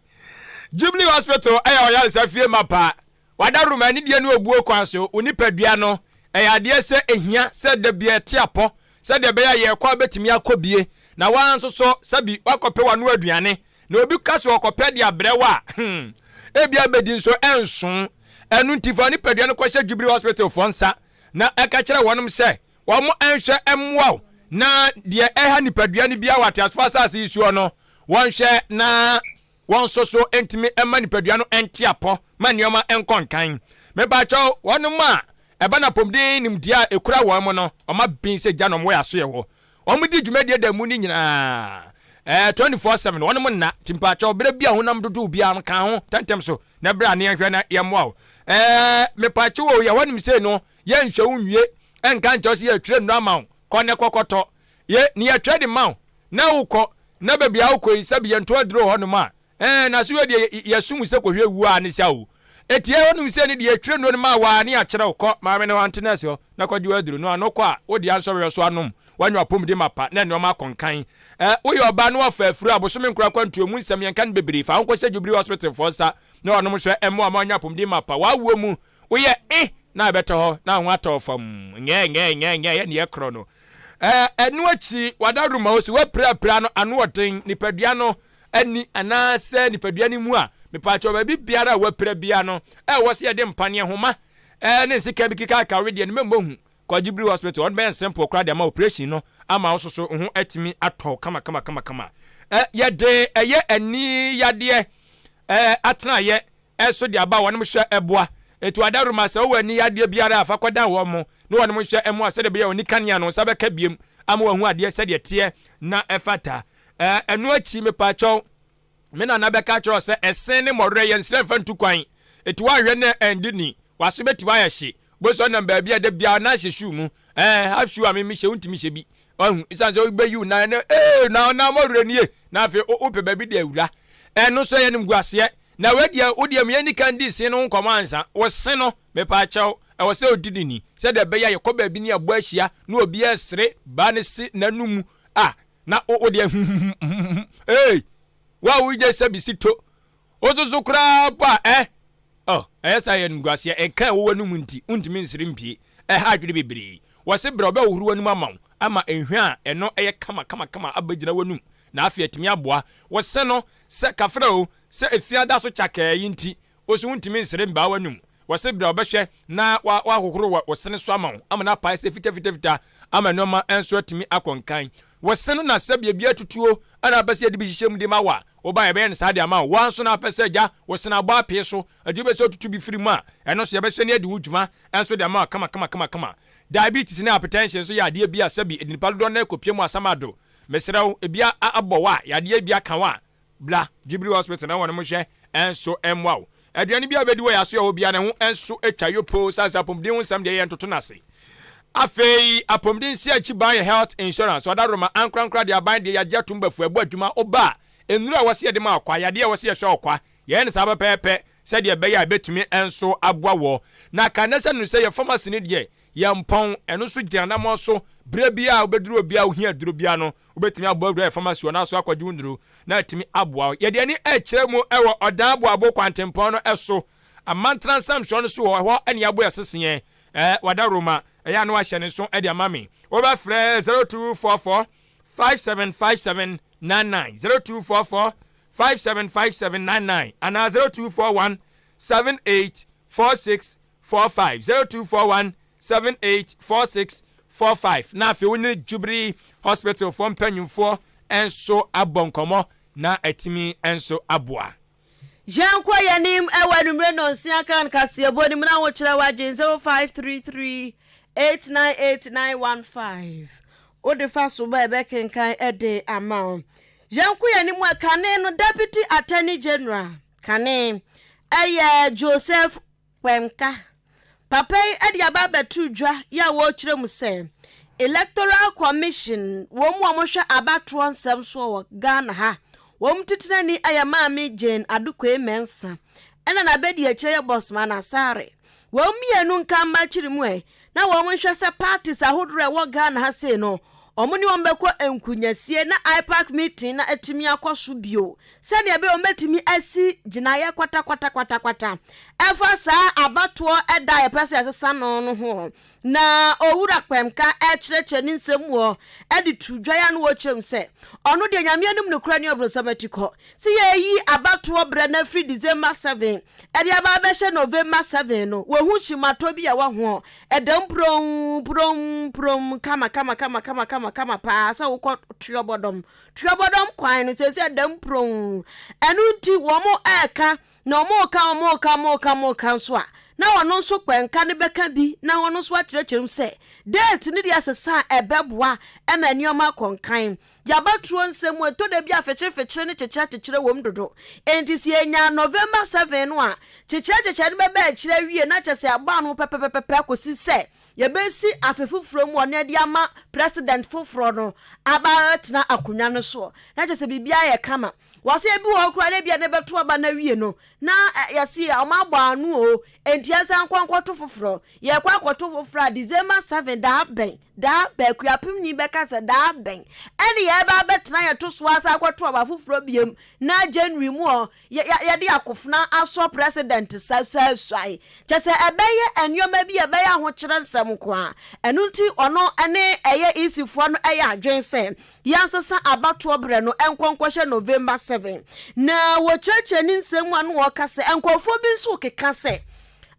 Speaker 1: Jubilee Hospital ɛyɛ ɔyaresa fie mapa. Wada room anidie ne obuo kwan so, wo nipadua no, ɛyɛ adeɛ sɛ ɛhia sɛ da biara ɛte apɔ sɛdeɛ ɛbɛyɛ a yɛrekɔ a wobɛtumi akɔ bie, na wo ara nso so sɛbi woakɔpɛ w'ano aduane, na obi ka sɛ ɔkɔpɛ de abrɛ wo a, hmm, ebia bɛdi nso ɛnso. Ɛno nti fa wo nipadua no kɔhyɛ Jubilee Hospital foɔ nsa na ɛka kyerɛ wɔnom sɛ wɔn nhwɛ mmoa wo na deɛ ɛha nipadua no biara wɔ ateasefoɔ asase yi soɔ no wɔnhwɛ na Wɔn nso so ntumi mma nipadua no nte apɔ ma nneɛma nkɔ nkan. Mepakyɛw, wɔnom a ɛba no apɔmuden nimdeɛ a ekura wɔn mu no, wɔn aben sɛ gya na wɔn wɔ asoɛ hɔ. Wɔn di dwumadie da mu no nyinaa, ɛɛ 24/7, wɔnom nna. Nti mepakyɛw, berɛ bi a honam dodow biara no, ka ho ntɛmntɛm so na bra na yɛnhwɛ na yɛmmoa wo. Ɛɛ mepakyɛw o, yɛ hɔnom sei no, yɛnhwɛ wo nwie, ɛnka nkyerɛ wo sɛ yɛretwerɛ nnuro ama wo, kɔ na kɔ kɔtɔ. Ye, ne yɛtwerɛ de ma wo, na wokɔ, na baabi a wokɔ yi, sɛbi yɛnto aduro wɔ hɔnom a, ɛɛ, na so yɛ deɛ yɛsom sɛ kɔhwɛ wuo a ne sa o. Eti ɛhɔnom sɛ ne deɛ yɛtwerɛ nnuro no ma wo a, ne yɛakyerɛ wo, kɔ maame no hɔ, ante nɛɛse hɔ, na kɔgye w'aduro no, ano kɔ a, wo deɛ ansɔre so anom, woanya w'apɔmuden mapa, na nnoɔma akɔ nkan. Ɛɛ, woyɛ ɔbaa na woafa afuro a, bosome nkron akwantuo mu nsɛm yɛnka no bebree, fa wo ho kɔhyɛ Jubilee Hospital foɔ nsa, na wɔnom hwɛ mmoa ma woanya apɔmuden mapa, w'awoɔ mu, Woyɛ eh na ɛbɛtɔ hɔ na ho atɔ fam ngɛɛ ngɛɛ ngɛɛ ngɛɛ yɛ neɛ korɔ no. Eh, ɛno akyi w'adaworoma wo so w'apirapira no ano ɔden nipadua no ani anaasɛ nipadua no mu a, mepaakyɛw baabi biara a w'apira biara no ɛwɔ sɛ yɛde mpaneɛ homa eh, ne nsekan bi kekaaka wedeɛ no mɛmmɔ hu. Kɔ Jubilee Hospital ɔno bɛyɛ simple koraa de ama operation no ama wo soso ho atumi atɔ kama kama kama kama. Eh, yɛde ɛyɛ ani yadeɛ eh, atenaeɛ so de aba a wɔnom hwɛ boa. Enti w'adaworoma, sɛ wowɔ ani yadeɛ biara a, fa kɔdan wɔn mo na wɔnom nhwɛ mmoa sɛdeɛ ɛbɛyɛ a wɔn kanea no wo nsa bɛka biom ama wɔahu adeɛ sɛdeɛ ɛteɛ na ɛfata. Ɛno akyi mepaakyɛw, me nana bɛka akyerɛ wo sɛ ɛsen ne mmɔwerɛ yɛ nsrɛ mfa ntu kwan. Enti woanhwɛ na ɛndi ni, w'aso bɛtumi ayɛ hye. Wobɛhu sɛ ɔnam baabi a da biara nan hyɛ shoe mu. Ɛɛ, half shoe a me mehyɛ wontumi hyɛ bi. Wahu, ɛsiane sɛ wobɛyi wo nan no, ee, na na mmɔwerɛ nie, na afei wopɛ baabi de awura. Ɛno nso ɛyɛ animguaseɛ. Na wei deɛ, wo deɛ yɛnni kan di se no ho nkɔmmɔ ansa. Wo se no, mepaakyɛw, ɛwɔ sɛ odi ne ni, sɛdeɛ ɛbɛyɛ a yɛkɔ baabi ne yɛabɔ ahyia na obiara resere baa ne se n'anomu a, na wo wo deɛ huhuhuhuhu, ee, wo a wonyɛ sɛbi si to, wo nso so koraa mpo a, eh, oh, ɛyɛ saa yɛ animguaseɛ, nka a ɛwɔ w'anomu nti, wontumi nsere mpie, ɛha adwene bebree. Wɔse brɛ ɔbɛhohoro w'anom ama wo, ama nhwa a ɛno ɛyɛ kama kama kama abɛgyina w'anom, na afei atumi aboa wo se no sɛ kafra o, Sɛ efia da so kyakɛɛ yi nti, wo so wontumi nsere mbaa w'anum. Wɔse bra wɔbɛhwɛ na wɔahohoro wɔ wo sene so ama wo ama no apae sɛ fitafitafita ama nnoɔma nso atumi akɔ nkan. Wo se no na sɛ biribi atutuo na wopɛ sɛ yɛde bi hyehyɛ mu de ma wo a, woba a yɛbɛyɛ no saa de ama wo. Wo ara nso na wopɛ sɛ agya wo sene abɔ apee so nti wopɛ sɛ wotutu bi firi mu a, ɛno nso yɛbɛhwɛ na yɛadi ho dwuma nso de ama wo kama kama kama kama. Diabetes ne hypertension nso yɛ adeɛ bi a sɛbi ɛde nnipa dodoɔ no ara kɔpie mu asamado. Mesrɛ wo, ebi abɔ wo a, yadeɛ bi aka wo a, Bra Jubilee Hospital na wɔn hwɛ nso mmoa wo. Aduane bi a wobɛdi wɔ yɛn asoɛ hɔ biara ne ho nso twa yopoo sane sɛ apɔmuden ho nsɛm deɛ yɛntoto no ase. Afei apɔmuden nsi akyi ban yɛ health insurance ɔdaworoma ankorankora deɛ aban deɛ yɛagye atom bafua ɛbɔ adwuma woba a nnuro a wɔse yɛde ma ɔkwa yadeɛ a wɔse yɛhwɛ ɔkwa yɛyɛ no saa pɛpɛɛpɛ sɛdeɛ ɛbɛyɛ a ɛbɛtumi nso aboa wɔ na ka nɛ sɛ no sɛ yɛ pharmacy no deɛ yɛmpɔn ɛno nso gyina anammɔn so berɛ biara a wobɛduru obiara wohia aduro biara no Wobɛtumi abɔ awura pharmacy hɔ na so akɔgye wo nnuro na atumi aboa wo. Yɛde ani rekyerɛ mu wɔ Ɔdan Aboabo kwantempɔn no so, Amantena nsamsoɔ no so wɔ ɛhɔ ne yɛabɔ yɛseseɛ. Ɛɛ wadaworoma, ɛyɛ a na wahyɛ ne nso de ama me. Wobɛfrɛ 0244 5757 99, 0244 5757 99 anaa 0241 78 46 45 0241 78 46 45 na afei wo ne Jubilee Hospital foɔ mpanyinfoɔ nso abɔ nkɔmmɔ na atumi nso aboa.
Speaker 2: Yɛnkɔ yɛn anim wɔ anwummere nnɔnsia kan kaseɛbɔ no mu na wokyerɛ w'adwene 0533 898915 wode fa so ba ɛbɛkenkan de ama wo. Yɛnkɔ yɛn anim a kane no Deputy Attorney General kane ɛyɛ Joseph Kpemka. Papa yi de aba abɛto dwa yi a wɔrekyerɛ mu sɛ Electoral Commission wɔn mu a wɔhwɛ abatoɔ nsɛm soɔ wɔ Ghana ha, wɔn titenani yɛ Maame Jane Adukwei Mensah ɛna n'abadiakyire yɛ Bosman Asare. Wɔn mmienu nka mma akyiri mu ɛ na wɔn nhwɛ sɛ parties ahodoɔ a ɛwɔ Ghana ha sei no wɔn ne wɔn bɛkɔ nkunyasie na IPAC meeting na atumi akɔ so bio sɛdeɛ ɛbɛyɛ wɔbɛtumi asi gyinaeɛ kwatakwatakwatakwata ɛfa saa abatoɔ ɛda a yɛpɛ sɛ yɛsesa no no ho. Na Owura Kpemka ɛkyerɛkyerɛ ne nsɛm mu hɔ ɛde to dwa ya no wɔkyerɛ mu sɛ ɔno deɛ Nyame anim nokorɛ ne ɔbronsam atikɔ sɛ yɛyi abatoɔ berɛ no afiri December 7 ɛde aba abɛhyɛ November 7 no wɔhu kyimatɔ bi a ɛwɔ ho ɛdam purom purom purom kama kama kama kama kama kama paa sɛ wokɔ tuabɔdɔm Tuabɔdɔm kwan no seesei ɛda mu puronn. Ɛno nti wɔn reka, na wɔreka, wɔreka, wɔreka, wɔreka nso a, na ɔno nso kpɛnka no bɛka bi na ɔno nso akyerɛkyerɛ mu sɛ date no deɛ sesa a ɛbɛboa ma nneɛma akɔ nkan. Yɛabatoɔ nsɛm mu ɛtɔ da bi a fekyerefekyere ne kyekyerɛkyekyerɛ wɔ mu dodo. Enti sɛ yɛnya November 7 no a, kyekyerɛkyekyerɛ no bɛba akyire awie na kyerɛ sɛ yɛabɔ ano pɛpɛpɛpɛ akɔsi sɛ Yɛbɛsi afe foforɔ mu ɔne de ama president foforɔ no aba abɛtena akonnwa no soɔ na kyerɛ sɛ biribiara yɛ kama. Wɔsɛ ebi wɔ hɔ koraa na ebia ne bɛto aba no awie no na yɛse wɔn abɔ ano o, enti yɛnsan nkɔ nkɔto foforɔ. Yɛkɔ akɔto foforɔ a December 7 daa bɛn, daa bɛn, Akuapemni bɛka sɛ daa bɛn ɛne yɛreba abɛtena yɛto so asan akɔto aba foforɔ biom na January mu hɔ Yɛ yɛ yɛde akofena asɔ president sasuasuae. Kyerɛ sɛ ɛbɛyɛ nneɛma bi a ɛbɛyɛ ahokyerɛ nsɛm nko ara. Ɛno nti ɔno ne ɛyɛ EC foɔ no yɛ adwene sɛ yɛnsesa abatoɔ berɛ no nkɔ nkɔhyɛ November 7. Na wɔkyerɛkyerɛ ne nsɛm mu a na wɔka sɛ nkurɔfoɔ bi nso rekeka sɛ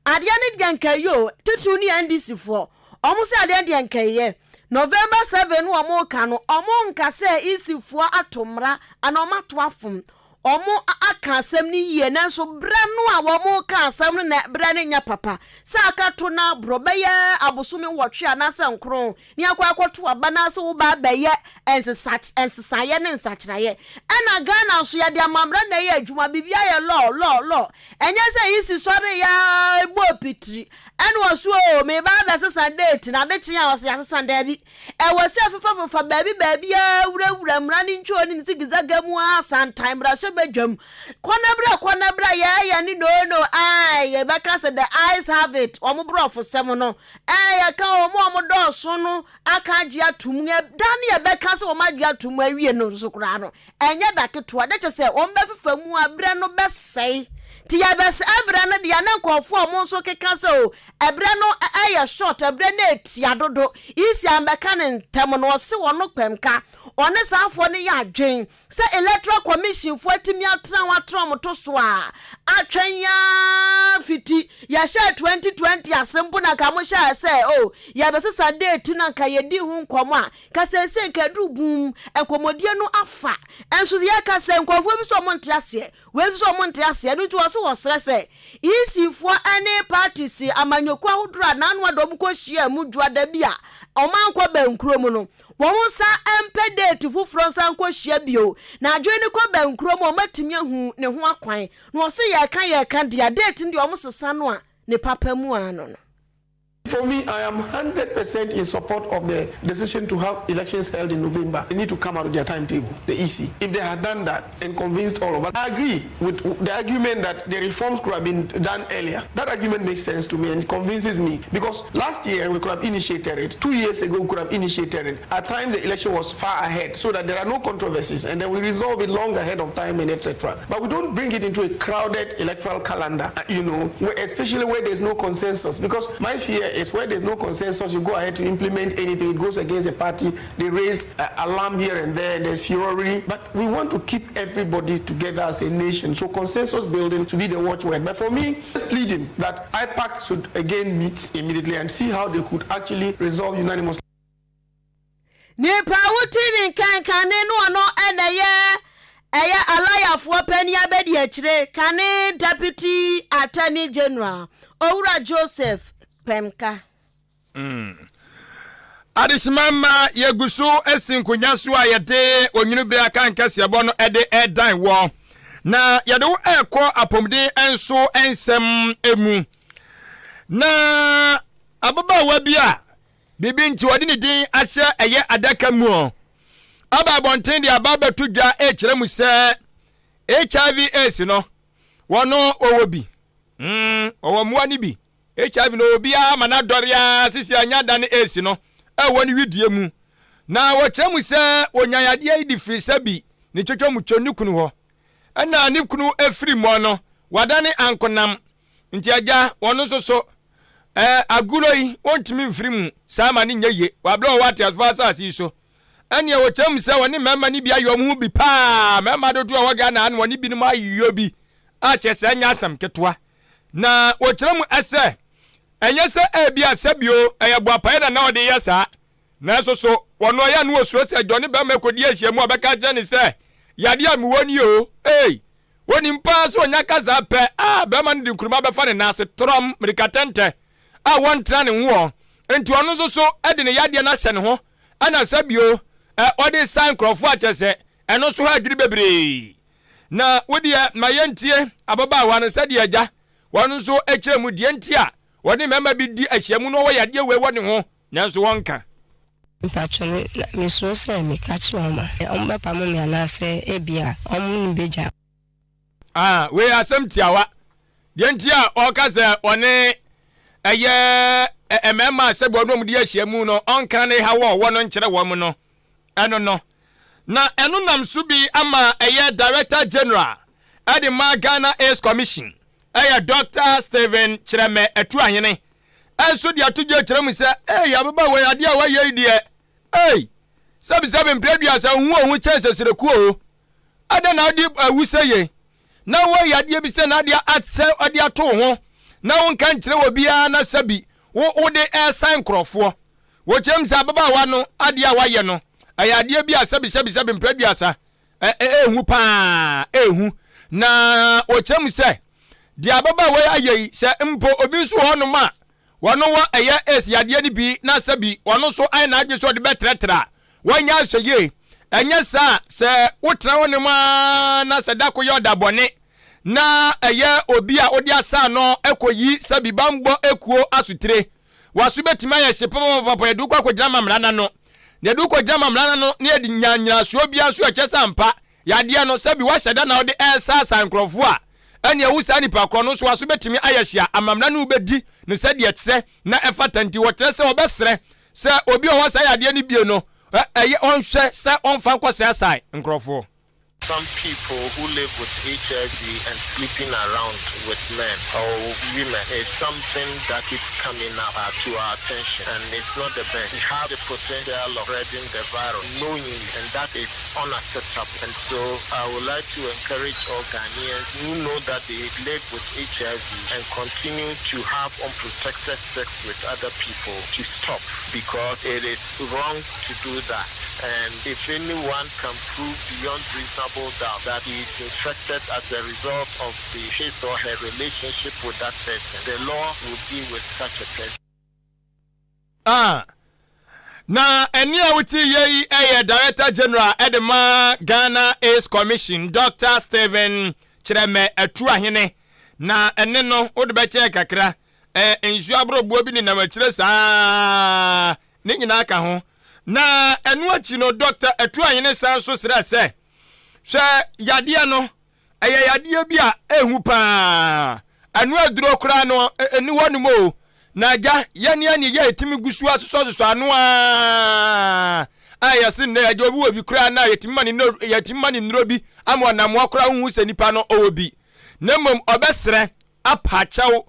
Speaker 2: adeɛ no deɛ nka ɛyɛ o, titiriw ne NDC foɔ. Wɔn sɛ adeɛ deɛ nka ɛyɛ. November 7 no wɔn reka no, wɔn nka sɛ EC foɔ ato mmara anaa wɔn ato afom. Wɔaka asɛm no yie, nanso berɛ no a wɔreka asɛm no na berɛ no nyɛ papa. Sɛ aka to no aborɔ bɛyɛ abosome nwɔtwe anaasɛ nkron ne akɔ akɔto aba na sɛ woba abɛyɛ nsesa nsesaeɛ ne nsakyeraeɛ. Ɛna Ghana nso yɛde amammerɛ na ɛyɛ adwuma, biribiara yɛ law, law, law. Ɛnyɛ sɛ EC sɔreeɛ ara bɔɔ pitiri ɛna ɔse oo meba abɛsesa date na ade kye a ɔse yɛasesa, daabi. Ɛwɔ sɛ fefafefa baabi baabiara wurawura mmara no ntwoo ne ne zigizaga mu ara santan mmarahyɛbadwam. Kɔ na bra, kɔ na bra, yɛɛyɛ ne no no ae, yɛbɛka sɛ the ayes have it, wɔn borɔfosɛm no, ɛɛ yɛka wɔn a wɔn dɔɔso no aka agye atom, da ne yɛbɛka sɛ wɔn agye atom awie no nso koraa no, Ɛnyɛ da ketewa, na kyerɛ sɛ wɔbɛfefa mu a berɛ no bɛsɛe. Nti yɛbɛsɛe berɛ no deɛ na nkurɔfoɔ a wɔn nso keka sɛ o, ɛberɛ no yɛ short, ɛberɛ no ɛtia dodo. Isi ammɛka no ntɛm no, ɔse ɔno kpɛmka, ɔne saa foɔ no yɛ adwen sɛ Electoral Commission foɔ atumi atena hɔ atena wɔn to so a, atwɛn ara fiti yɛhyɛɛ 2020 ase mpo na nka mohyɛɛ sɛ o, yɛbɛsesa date no anka yɛdi ho nkɔmmɔ a, Ka seesei nka aduru bum, nkɔmmɔdie no afa. Nso yɛka sɛ nkurɔfoɔ bi sɛ wɔn nte aseɛ, wei nso sɛ wɔn nte aseɛ, ɛno nti wɔse wɔsrɛ sɛ EC foɔ ne parties amanyɔkuo ahodoɔ a n'ano ada wɔn kɔ hyia mu dwoada bi a wɔn ankɔ bɛnkuro mu no, wɔn nsa mpɛ date foforɔ nsa nkɔ hyia bio, na adwene no kɔ bɛnkuro mu a wɔn atumi ahu ne ho akwan. Na wɔse yɛka yɛka deɛ date no deɛ wɔn sesa no a ne papa mu ano no.
Speaker 7: For me, I am 100% in support of the decision to have elections held in November. They need to come out with their timetable, the EC. If they had done that and convinced all of us, I agree with the argument that the reforms could have been done earlier. That argument makes sense to me and convinces me because last year we could have initiated it. 2 years ago we could have initiated it. At time the election was far ahead so that there are no controversies and then we resolve it long ahead of time and etc. But we don't bring it into a crowded electoral calendar, especially where there's no consensus. Because my fear is where there's no consensus, you go ahead to implement anything, it goes against the party, they raise alarm here and there, and there's fury. But we want to keep everybody together as a nation. So consensus building should be the watchword. But for me, just pleading that IPAC should again meet immediately and see how they could actually resolve unanimously.
Speaker 2: Nipa a wote ne nka nkane no ɔno na ɛyɛ. Ɛyɛ alɔyafoɔ panin abadiakyire kane Deputy Attorney General, Owura Joseph Kpemka.
Speaker 1: Adehyema mma yɛgu so si nkonnwa so a yɛde onwunu bere aka nkɛseɛbɔ no de ɛdan wɔ na yɛde wo ɛrekɔ apɔmuden nso nsɛm mu na ababaawa bi a biribi nti ɔde ne din ahyɛ ɛyɛ adaka mu ɔ aba abɔnten de aba abɛto dwa ɛrekyerɛ mu sɛ hiv aids no wɔn ɔwɔ bi ɔwɔ mmoa no bi HIV no obiara ma n'adɔre ara sisi anya da ne AIDS no ɛwɔ ne widie mu. Na wɔkyerɛ mu sɛ wɔnya yadeɛ yi de firi sɛ bi ne twotwomutwo ne kunu hɔ. Ɛna ne kunu firi mɔ no wadane ankonam nti agya wɔn nso so ɛɛ agorɔ yi wɔntumi mfiri mu saa ma ne nyɛ yie wɔ abere a wɔwɔ ateasefoɔ asase yi so. Ɛneɛ wɔkyerɛ mu sɛ wɔne mmarima no bi ayɛ wɔn ho bi paa mmarima dodoɔ a wɔ Ghana ha no wɔne binom ayɔ bi a kyerɛ sɛ ɛnyɛ asɛm ketewa. Na wɔkyerɛ mu sɛ, ɛnyɛ sɛ ebia sɛbio ɛyɛ boapayɛ na na ɔde yɛ saa, nanso so wɔn ɔyɛ a na wɔsuro sɛ John ne barima kɔdi ahyiam a ɔbɛka akyerɛ no sɛ, Yadeɛ a mewɔ nie o, ei! Wɔnim paa sɛ ɔnya ka saa pɛ a, barima no de nkuruma bɛfa ne nan ase trɔm, mmirikatɛntɛ a wɔntra ne ho ɔ. Enti ɔno nso so de ne yadeɛ no ahyɛ ne ho, ɛna sɛbio ɔde sa nkurɔfoɔ a kyerɛ sɛ ɛno nso ha adwene bebree. Na wo deɛ, ma yɛntie ababaawa no sɛdeɛ agya wɔn nso kyerɛ mu deɛ nti a wɔne mmarima bi di ahyiamu na ɔwɔ yadeɛ wei wɔ ne ho nanso wɔnka.
Speaker 8: Mpakyɛ me na mesuro sɛ meka kyerɛ wɔn a, wɔbɛpamo me anaasɛ ebia wɔn ne me bɛgya.
Speaker 1: Ah, wei yɛ asɛm tiawa. Deɛ nti a ɔka sɛ ɔne ɛyɛ mmarima a sɛbi ɔne wɔn di ahyiamu no ɔnka ne haw a ɔwɔ no nkyerɛ wɔn no, ɛno no. Na ɛno nam so bi ama ɛyɛ Director General de ma Ghana AIDS Commission ɛyɛ Doctor Stephen Kyerɛmɛ Atuahene nso de ato dwa kyerɛ mu sɛ ei ababaawa yi adeɛ a wayɛ yi deɛ ei sɛbisɛbi mprɛ aduasa ohu ohu kyɛn sɛsrɛkuo o adɛn na wode awu sɛ yei na woayɛ adeɛ bi sɛ na adeɛ asɛ ɔde ato wo ho na wonka nkyerɛ wɔ biara na sɛbi wo wode ɛresan nkurɔfoɔ Wɔkyerɛ mu sɛ ababaawa no adeɛ a wayɛ no, ɛyɛ adeɛ bi a sɛbisɛbisɛbi mprɛ aduasa, ɛɛhu paa, ɛɛhu. Na wɔkyerɛ mu sɛ deɛ ababaawa yi ayɛ yi, sɛ mpo obi nso wɔ hɔnom a wɔn wɔ ɛyɛ AIDS yadeɛ no bi na sɛbi wɔn nso ayɛ n'adwene sɛ ɔde bɛtrɛtrɛ a, wɔnyɛ ahwɛyie. Ɛnyɛ saa a, sɛ wotena hɔnom ara na sɛ da ko yɛ ɔda bɔne na ɛyɛ obi a wode asa ano kɔyi sɛbi bammɔ ekuo asotire, W'aso bɛtumi ayɛ hye papapapa, yɛde wo kɔ akɔgyina mamena no ano. Na yɛde wo kɔgyina mamena no ano na yɛde nya nnyinasoɔ biara nso a ɛkyerɛ sɛ ampa yadeɛ no, sɛbi woahyɛ da na wode ɛresaasaa nkurɔfoɔ a, ɛnneɛ wo saa nipa korɔ no nso w'aso bɛtumi ayɛ hye a amamena no wobɛdi no sɛdeɛ ɛteɛ na ɛfata. Nti wɔkyerɛ sɛ wɔbɛsrɛ sɛ obi a ɔwɔ saa yadeɛ no bie no, ɛyɛ ɔnhwɛ sɛ ɔmfa nkɔsaasaa nkurɔfoɔ.
Speaker 9: Some people who live with HIV and sleeping around with men or women is something that keeps coming up to our attention and it's not the best. It has the potential of spreading the virus knowingly and that is unacceptable. And so I would like to encourage all Ghanaians who know that they live with HIV and continue to have unprotected sex with other people to stop because it is wrong to do that. And if anyone can prove beyond reasonable doubt that he is infected as a result of the his or her relationship with that person, the law will deal with such a person.
Speaker 1: Ah, na ɛne a wote yɛ yi yɛ Director General de ma Ghana AIDS Commission, Dr. Stephen Kyerɛmɛ Atuahene. Na ɛne no wode bɛkyɛɛ kakra. Eh, nsuo aboroboɔ bi nenam akyire saa Ne nyinaa ka ho. Na ɛno akyi no, Dɔkta Atuahene san nso srɛɛ sɛ, Hwɛ, yadeɛ no, ɛyɛ yadeɛ bi a ɛhu paa. Ɛno aduro koraa no, ɛni hɔnom o. Na agya, yɛne ɛne yɛ ɛtumi gu so asosɔsosɔ ano a a yɛse nnɛ agya obi wɔ bi koraa na yɛtumi ma ne yɛtumi ma ne nnuro bi ama ɔnamoa koraa wohu sɛ nipa no ɔwɔ bi. Na mmom ɔbɛsrɛ apa kyɛw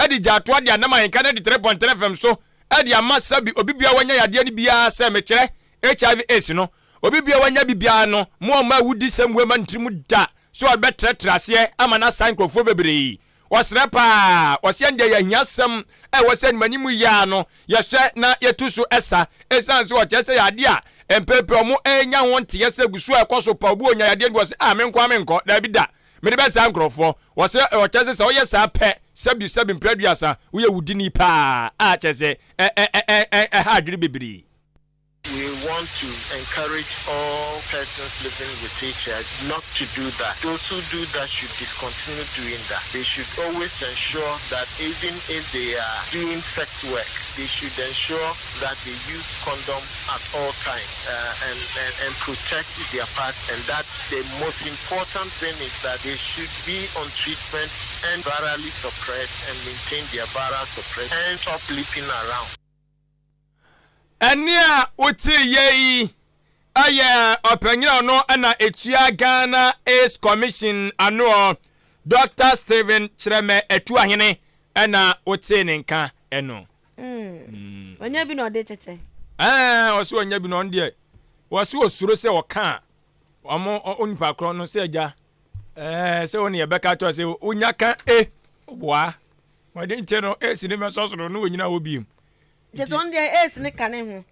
Speaker 1: de gyaatoa de anam ahenka no de 3.3 fam so de ama sɛbi obi biara wanya yadeɛ no biara sɛ mekyerɛ HIV AIDS no obi biara wanya bi biara no mo ɔma awudi sɛm wei ma ne tirim da so ɔbɛtrɛtrɛ aseɛ ama no asan nkurɔfoɔ bebree. Wɔsrɛ paa, wɔse ɛndeɛ yɛ ahiasɛm a ɛwɔ sɛ animanim yi ara no yɛhwɛ na yɛtu so sa ɛsiane sɛ ɔkyerɛ sɛ yɛ adeɛ a mpɛn pii wɔn renya ho nteɛ sɛ gu so a ɛkɔ so pa obi ɔnya yadeɛ no bi wɔse ah me nko ara menkɔ daabi da mede bɛsaa nkurɔfoɔ wɔse ɔkyerɛ sɛ sɛ woyɛ saa pɛ sɛbi sɛbi mprɛ aduasa woyɛ wudini paa a kyerɛ sɛ ɛ ɛ ɛ ɛ ɛha adwene bebree.
Speaker 9: We want to encourage all persons living with HIV not to do that. Those who do that should discontinue doing that. They should always ensure that even if they are doing sex work, they should ensure that they use condom at all times uh, and, and, and protect their part. And that the most important thing is that they should be on treatment and virally suppressed and maintain their viral suppression and stop leaping around.
Speaker 1: Ɛnne a woteeɛ yi yɛ ɔpanyin a ɔno na ɛtua Ghana AIDS Commission anoɔ, Dɔkta Stephen Kyerɛmɛ Atuahene na wotee ne nka no.
Speaker 2: Mm. Ɔnya bi na ɔde kyekyɛ.
Speaker 1: Ɛɛ ɔsɛ ɔnya bi na ɔno deɛ wɔsɛ osuro sɛ ɔka a wɔn onipa korɔ no sɛ agya ɛɛ sɛ wɔn yɛbɛka to sɛ wonya ka e boa wɔde nkyɛn no esi ne mɛsɔ soro no wɔnyina hɔ biem.
Speaker 2: Kyɛ sɛ ɔno deɛ AIDS ne ka ne ho.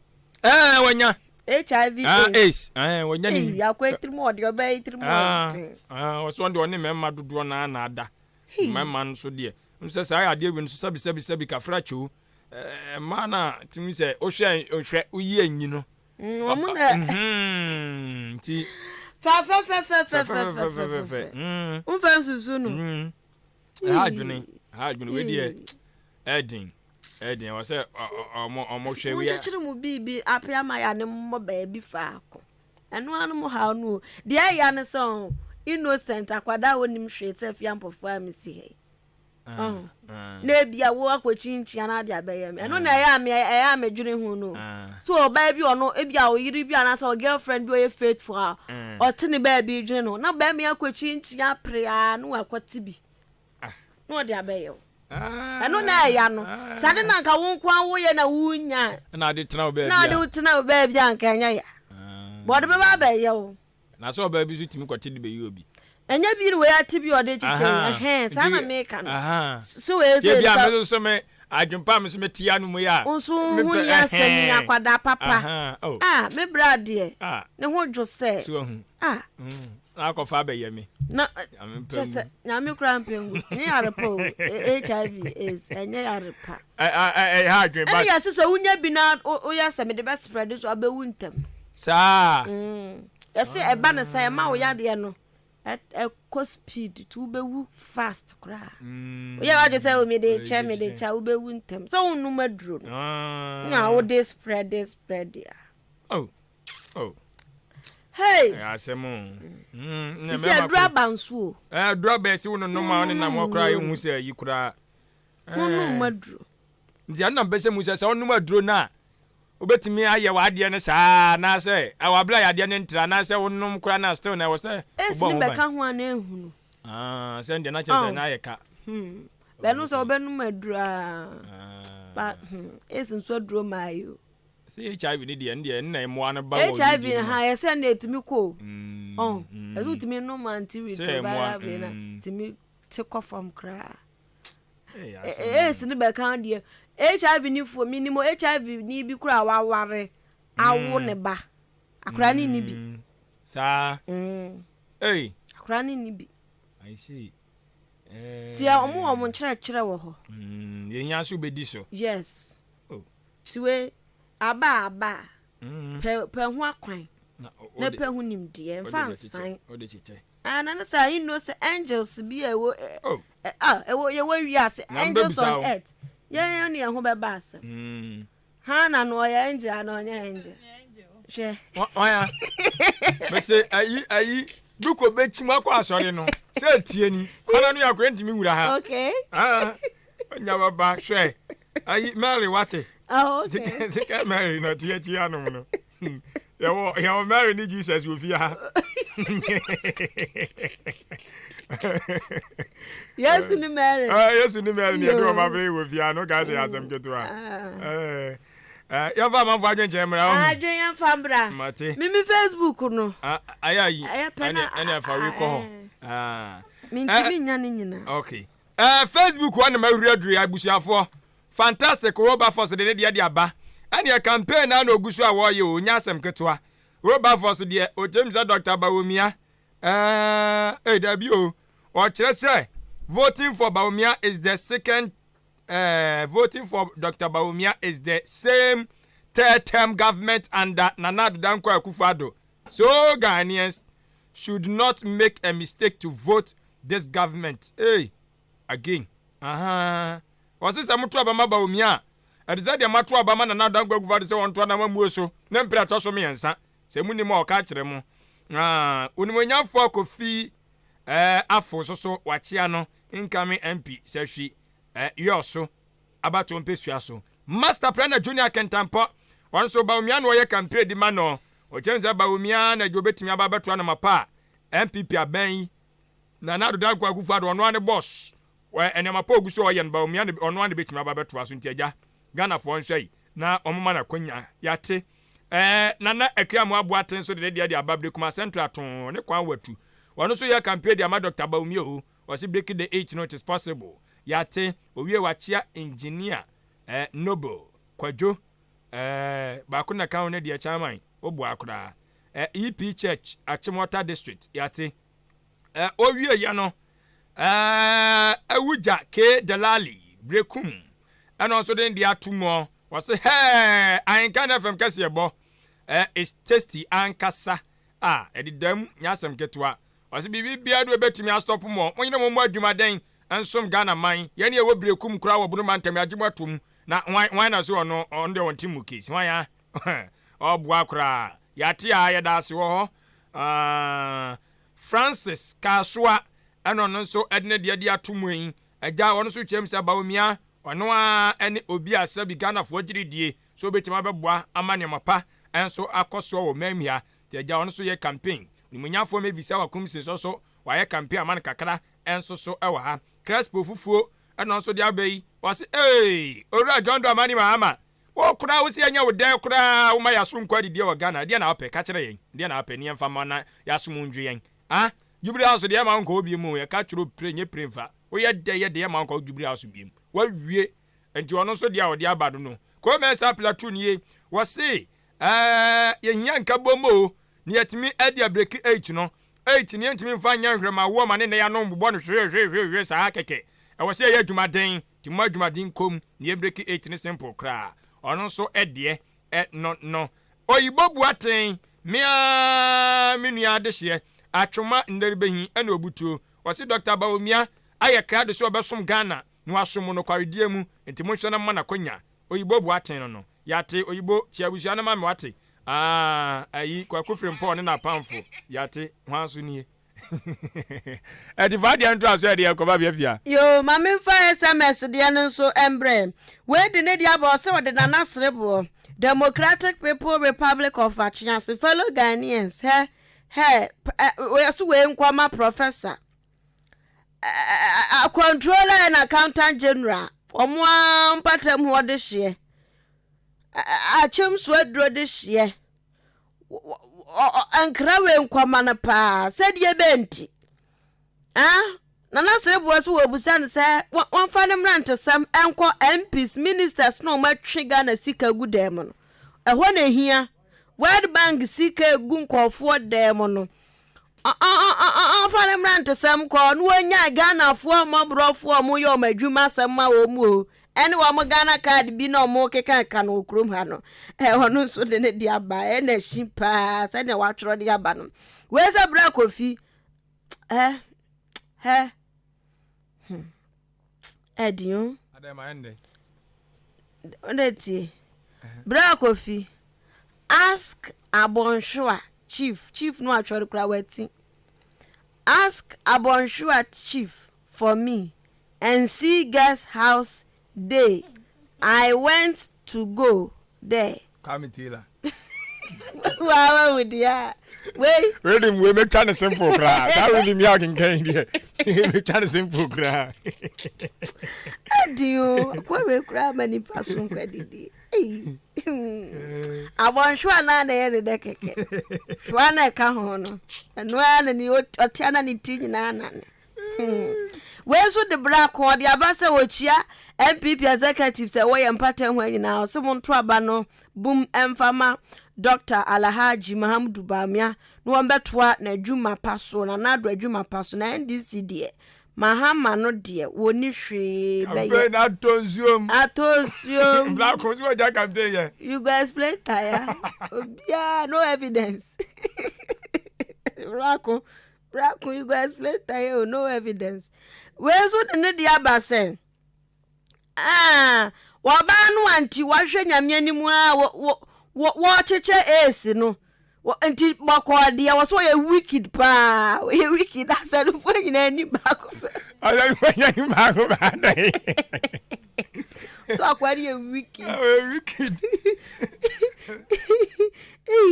Speaker 1: Ɛɛ wanya.
Speaker 2: HIV
Speaker 1: ah, AIDS. Ɛɛ wanya ne.
Speaker 2: Eyi akɔ etiri mu ɔde ɔbɛ etiri mu ɔden.
Speaker 1: Ah, ɔsɛ ɔno deɛ ɔne mmarima dodoɔ naa na ada. Mmarima nso deɛ nsɛ saa yɛ adeɛ bi nso sɛbi sɛbi sɛbi kafra kyew. Ɛɛ mmaa na tumi sɛ wohwɛ wohwɛ woyi anyi no.
Speaker 2: Wɔn mm, na.
Speaker 1: Mhm, nti.
Speaker 2: Fɛfɛfɛfɛfɛfɛfɛfɛ. Nfa nsusu no.
Speaker 1: Ɛha adwene ɛha adwene wei deɛ ɛden. Ɛdeɛ wɔ sɛ ɔmo ɔmo hwɛ
Speaker 2: wia. Monkyekyere mo biribi ape ama ya ne mmɔ baabi faako. Ɛno ara no mo haw no o. Deɛ ɛya ne sɛ ɔho innocent akwadaa a ɔnnim hwee te sɛ afie ampɔfoɔ a mesi ha yi. Ɔho na ebi a wo akɔkyinkyin anaa de abɛyɛ me. Ɛno na ɛyɛ a me ɛyɛ a medwene ho no. So ɔbaa bi ɔno ebi a ɔyere bi anaasɛ ɔ girlfriend bi ɔyɛ faithful a ɔte ne baabi dwene no na bɛrima yi akɔkyinkyin apere a na wakɔte bi. na ɔde abɛyɛ wo ɛno na ɛya no saa de na nka wo nko ara woyɛ na wonya
Speaker 1: na ade tena wo baabi
Speaker 2: na ade tena wo baabi a nka ɛnyɛ ya bɔ ɔde bɛba abɛyɛ wo
Speaker 1: na sɛ ɔbaa bi so tumi kɔte de bɛyɛ obi
Speaker 2: ɛnyɛ bi na wei ate bi ɔde kyekyɛ ɛhɛn saa na meka no so wei
Speaker 1: sɛ bi a me so me adwempa me so me te ano mu yɛ a
Speaker 2: nso hu ni asɛm yi akwadaa papa a ah, me bra deɛ ne ho dwo sɛ
Speaker 1: so ahu ah na akɔfa abɛyɛ me.
Speaker 2: Na kyɛ sɛ nyame koraa mpɛ ngu ɛnyɛ yare pa o hiv aids ɛnyɛ yare pa.
Speaker 1: Ɛha adwene ba.
Speaker 2: Ɛne yɛse sɛ wonya bi na woyɛ sɛ mede bɛ spread so abɛwu ntɛm.
Speaker 1: Saa.
Speaker 2: Yɛse ɛba ne sɛ ɛma wo yadeɛ no ɛkɔ speed nti wobɛwu fast koraa. Woyɛ wadwe sɛ mede kyɛ mede kyɛ wobɛwu ntɛm sɛ wonnom aduro no na wode spread spread a.
Speaker 1: Oh. Oh.
Speaker 2: Hey.
Speaker 1: Ɛyɛ asɛm o.
Speaker 2: Mm, na mɛma aduru aba nso o.
Speaker 1: Eh, aduru aba esi wo nonom a ɔne nam hɔ koraa ehu sɛ ayi koraa.
Speaker 2: Wonom aduro.
Speaker 1: Nti ɛno na mpɛ sɛ mu sɛ sɛ wonom aduro no a wobɛtumi ayɛ w'adeɛ no saa anaasɛ ɛwɔ abere a yadeɛ no ntra anaasɛ wonom koraa na still na ɛwɔ sɛ
Speaker 2: wobɔ ho ban. bɛka ho a na ehunu.
Speaker 1: Ah, sɛ deɛ na kyerɛ sɛ na ayɛ ka.
Speaker 2: Hmm. Bɛno sɛ wobɛnom aduro a. Ba hmm, esi nso aduro maa yi o.
Speaker 1: Sɛ HIV ne deɛ ɛno deɛ ɛno na mmoa no ba wɔ
Speaker 2: HIV no ha yɛ sɛ na ɛtumi kɔ o mm, ɔn mm. ɛsɛ wotumi nom antiretroviral wei na mm. tumi te kɔ fam koraa AIDS no bɛka deɛ HIV ni foɔ minim HIV ni bi koraa waware awo ne ba akora ne ni bi
Speaker 1: saa
Speaker 2: ei akora ne ni bi
Speaker 1: I see
Speaker 2: tia ɔmo wɔ ɔmo nkyerɛkyerɛ wɔ hɔ
Speaker 1: yɛn nyɛ aso bɛdi so
Speaker 2: yes oh. Tiwe, aba a aba a, pɛ pɛ ho akwan na pɛ ho nimdeɛ mfa nsan. Ah, na ne sɛ you know sɛ angels bi a ɛwɔ oh. ah ɛwɔ yɛwɔ wiase angels on earth yɛn yɛn ne yɛn ho bɛba asɛm. Mm. Hana no ɔyɛ angel ana ɔnyɛ angel? Hwɛ.
Speaker 1: Ɔya. Mese ayi ayi duko bɛkyi mu akɔ asɔre no sɛ tie ni kwana no yɛ akɔ ɛntumi wura ha.
Speaker 2: Okay.
Speaker 1: Ah, ɔnya baba hwɛ. Ayi Mary wate.
Speaker 2: Oh, okay.
Speaker 1: Sika Mary na ti akyi anom no. Yɛwɔ yɛwɔ Mary ne Jesus wɔ fie ha.
Speaker 2: Yesu ni Mary.
Speaker 1: Ah, Yesu ni Mary ni yɛde wɔn abere wɔ fie ha no ka sɛ asɛm ketewa. Ah. Eh, eh, yɛmfa amanfo adwenkyerɛ mmra.
Speaker 2: Adwen yɛmfa mmra.
Speaker 1: Mate.
Speaker 2: Mimi Facebook no.
Speaker 1: Ah, ayɛ ayi.
Speaker 2: Ɛyɛ pɛ na.
Speaker 1: Ɛne ɛfa wi kɔ hɔ. Ah.
Speaker 2: Mintimi nya ne nyinaa.
Speaker 1: Okay. Ɛɛ Facebook hɔ na mahuri aduru yi abusuafoɔ. Fantastic Wilberforce de ne deɛ de aba. Ɛneɛ campaign naa na ɔgu so a wɔreyɛ o, nyɛ asɛm ketewa. Wilberforce deɛ ɔkyerɛ mu sɛ Doctor Bawumia ɛɛ ei dabi o, ɔkyerɛ sɛ voting for Bawumia is the second ɛɛ voting for Doctor Bawumia is the same third term government under Nana Addo Dankwa Akufo-Addo. So Ghanaians should not make a mistake to vote this government hey again ahaa wɔse sɛ moto aba ma Bawumia a ɛte sɛ deɛ moato aba ma Nana Addo Dankwa Akufo-Addo sɛ wɔntoa n'amammuo so ne mprɛ ɛtɔ so mmiɛnsa sɛ monim a ɔka akyerɛ mo ah Onimuonyamfoɔ Kofi eh, Afo so so wakyea no incoming MP Sahwi eh, Yɔso abatoɔ mpesua so. Master Planner Junior Kentampɔ, ɔno nso Bawumia na ɔyɛ campaign de ma no. Ɔkyerɛ mu sɛ Bawumia na agya obetumi aba abɛto anoma pa a NPP abɛn yi. Nana Addo Dankwa Akufo-Addo ɔno ara ne boss. Wɔ nneɛma pa a ogu so a ɔyɛ no Bawumia na ɔno ara na ebetumi aba abɛtoa so nti agya Ghanafoɔ nhwɛ yi na wɔn ma no akwanya. Yɛate. Ɛɛ Nana Akua Amoah Boateng nso de ne deɛ de aba Berekuma Central too ne kwan watu. Ɔno nso yɛ campaign de ama Doctor Bawumia o. Ɔse breaking the eight no it is possible. Yɛate. Owie wakyea engineer eh, Noble Kwadwo eh, baako na ka ho no deɛ chairman woboa koraa eh, EP Church Achimota District yɛate. Eh, owie yɛ no eh, Awugya K Delali Brekum ɛna ɔnso de ne deɛ ato mu ɔ wɔse hɛɛ Ahenkan FM kɛseɛ bɔ eh, is tasty ankasa a ɛdeda mu nyɛ asɛm ketewa Ɔse biribi biara ni obetumi astop mo, monyere mo mmɔ adwuma dɛn nsom Ghana man, yɛne yɛwɔ Berekum koraa wɔ Bono mantam yɛagye mo atom na hwan hwan na se ɔno ɔno deɛ ɔnte mu case hwan a ɔboa koraa yɛate a yɛda ase wɔ hɔ ah, Francis Kasoa ɛna ɔno nso ɛde ne deɛ de ato mu yi agya ɔno nso kyerɛ mu sɛ Bawumia ɔno ara ɛne obi a sɛbi Ghanafoɔ gyere die so obetumi abɛboa ama nneɛma pa nso akɔ soɔ wɔ man mu ha Nti agya ɔno nso yɛ campaign. Onimuonyamfoɔ Mavis Awa Kumsi nso so wayɛ campaign ama no kakra nso so wɔ ha. Crespo fufuo ɛna ɔnso de aba yi. Ɔse eei Owura John Dramani Mahama wo koraa wo se yɛnyɛ wo dɛn koraa woma yaso nkɔ adidiɛ wɔ Ghana ɛdeɛn na wopɛ ka kyerɛ yɛn ɛdeɛn na wopɛ ne yɛmfa mma na yasom ndwo yɛn ah Jubilee House deɛ yɛma wo nkɔ hɔ biom o yɛka kyerɛ wo pire nyɛ pire mfa woyɛ dɛ yɛ deɛ yɛma wo nkɔ Jubilee House biom wawie nti ɔno nso deɛ a ɔde aba no no Kwame Mensah Platoon nie wɔse Ɛɛ yɛhia nkabom o na yɛatumi adi abreki eight no. Eight no yɛntumi mfa nyɛ nhwerɛmawoɔ ma ne nnɛ yɛanom bobɔ no hwehwehwehwehwe saa kɛkɛ. Ɛwɔ sɛ yɛyɛ adwumaden nti momma adwumaden nkɔ mu na yɛmbreki eight no simple koraa. Ɔno nso deɛ ɛno no. Oyibo Boateng, me ara me nua adehyeɛ, Atwoma Nderebehi ɛna Obutuo. Ɔse Doctor Bawumia ayɛ krado sɛ ɔbɛsom Ghana na wasom mo nokwaredie mu nti monhwɛ na momma no akwanya. Oyibo Boateng no no. Yate oyibo kyia abusua no ma me wate aah ayi kwaku frimpong ne n'apamfo yate hwan so nie ɛti fa deɛ nto aso ɛdeɛ kɔba bia fia.
Speaker 2: Yoo ma me nfa SMS deɛ no nso mbrɛ. Wei de ne deɛ aba ɔse ɔde Nana Sereboɔ, Democratic People Republic of Akyease, fellow Ghanaians hɛ hɛ ɔse wei nkɔ ma Professor. Controller and Accountant General, wɔn ara mpatamu hɔ dehyeɛ, akyem so aduro dehyeɛ, nkra wei nkɔma no paa sɛdeɛ bɛn nti. Ah, Nana Sereboɔ so wɔbusa no sɛ wɔmfa ne mmerantesɛm nkɔ MPs, ministers na wɔatwe Ghana sika gu dan mu no. Ɛhɔ na ehia. World Bank sika egu nkurɔfoɔ dan mu no. Ɔmfa ne mmerantesɛm nkɔ na wɔnyae Ghanafoɔ mmɔborɔfoɔ a wɔyɛ wɔn adwuma asɛm ma wɔn o, ɛne wɔn Ghana card bi na wɔkekaka no wɔ kurom ha no, ɔno nso de ne de aba, ɛna ahyi paa sɛdeɛ wɔatwerɛ de aba no. Wei sɛ berɛ Kofi, ɛ, hɛ, hmm, ɛden o. Wode tie. Berɛ Kofi, ask Abɔnhwewa chief, chief no atwerɛ koraa wati. Ask Abɔnhwewa chief for me and see guest house day I went to go there.
Speaker 1: Kwame Taylor.
Speaker 2: Waa wahu deɛ a wei.
Speaker 1: Reading wei mɛtwa ne simple koraa. Saa reading yi a ɔkenkan yi deɛ mɛtwa ne simple koraa.
Speaker 2: Ɛdi o, akɔ wei koraa ma nipa so nkwa didi. Abɔnhwewa naa na ɛyɛ ne dɛ kɛkɛ. Hwewa na ɛka ho no, ɛno ara na ne ɔte ana ne ti nyinaa nane. Hmm. Wei nso de bra ko ɔde aba sɛ wɔkyia NPP executives a ɛwɔ yɛn mpata ho nyinaa ɔse monto aba no bum mfa ma Dr. Alhaji Mahamudu Bawumia na wɔbɛtoa n'adwuma pa so, Nana Addo adwuma pa so. Na NDC deɛ, Mahama no deɛ, wɔnni hwee bɛyɛ.
Speaker 1: Campaign atɔ nsuom.
Speaker 2: Atɔ nsuom.
Speaker 1: Black so wɔgya campaign yɛ.
Speaker 2: You go explain tire. Obiara no evidence. Black, Black, you go explain tire, oh, no evidence. Wei nso de ne deɛ aba sɛ. Ah, wɔbaa no a nti wɔahwɛ Nyame anim a wɔkyekyɛ ace no. Nti bɔkɔɔ deɛ wɔ so wɔyɛ wicked paa, wɔyɛ wicked asɛdefoɔ nyinaa ani baako pɛ.
Speaker 1: Asɛdefoɔ nyinaa ani baako pɛ adɛn?
Speaker 2: So akwa no yɛ wicked.
Speaker 1: Ɔyɛ wicked.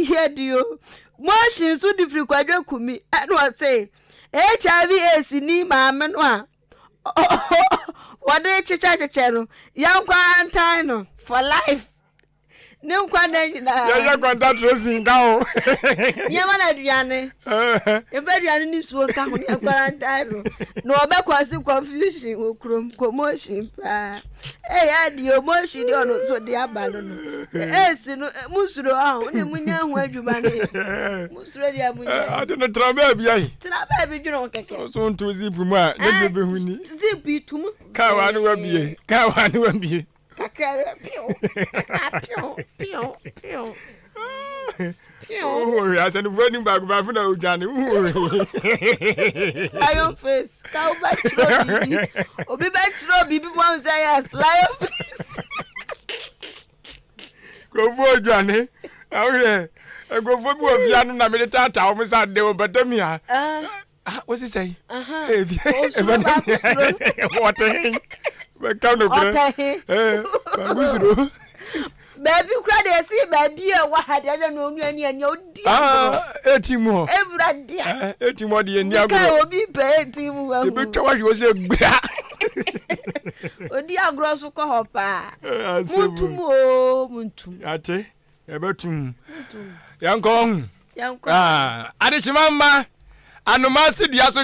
Speaker 2: Yɛ de o. Motion nso de firi Kwadwo Kumi ɛna ɔse HIV AIDS ni maame no a wɔde kyekyɛkyekyɛ no yɛn quarantine no for life ne nkwa nna nyinaa.
Speaker 1: Yɛyɛ contact tracing nka ho.
Speaker 2: Nneɛma na aduane yɛmfa aduane ne nsuo nka ho yɛn quarantine no na ɔbɛkɔ ase confusion wɔ kurom commotion paa ɛyɛ adeɛ motion deɛ ɔno nso de aba no no ɛsi no musuro ahụ ne munya ho adwuma no yɛ. Suro deɛ mo nyɛ.
Speaker 1: Ade no tena baabi ayi.
Speaker 2: Tena baabi dwene ho kɛkɛ.
Speaker 1: So nto zip mu a ne deɛ bɛhu ni.
Speaker 2: Zip yi tum.
Speaker 1: Kaa wa ne wabie. Kaa wa ne wabie.
Speaker 2: Kakra bɛ piw. Piw piw piw.
Speaker 1: Wohu hwee asɛnnifoɔ anim baako baako na odwane wohu
Speaker 2: hwee. Lion face ka wo bɛkyerɛ biribi obi bɛkyerɛ biribi mu ahun sɛ yes lion face.
Speaker 1: Nkurɔfoɔ odwane ahoyɛ nkurɔfoɔ bi wɔ fia no na mede taataa wɔn sɛ ade wɔn pɛtɛ mi ha. Ah, wosi sɛn? Wɔte he bɛka nokorɛ baako suro.
Speaker 2: Baabi kura deɛ ɛsi baabi a ɛwɔ ha deɛ ɛna na onua ni ɛni odi agorɔ.
Speaker 1: Eti mu hɔ.
Speaker 2: Ewura deɛ.
Speaker 1: Eti mu hɔ deɛ ni agorɔ.
Speaker 2: Nika obi pɛ eti mu hɔ.
Speaker 1: Ebi twa wahwe ose gbira.
Speaker 2: Odi agorɔ so kɔ hɔ paa. Muntum oo muntum.
Speaker 1: Ate yɛbɛtum. Yɛnkɔ ɔho. Adekyema mma anoma si dua so.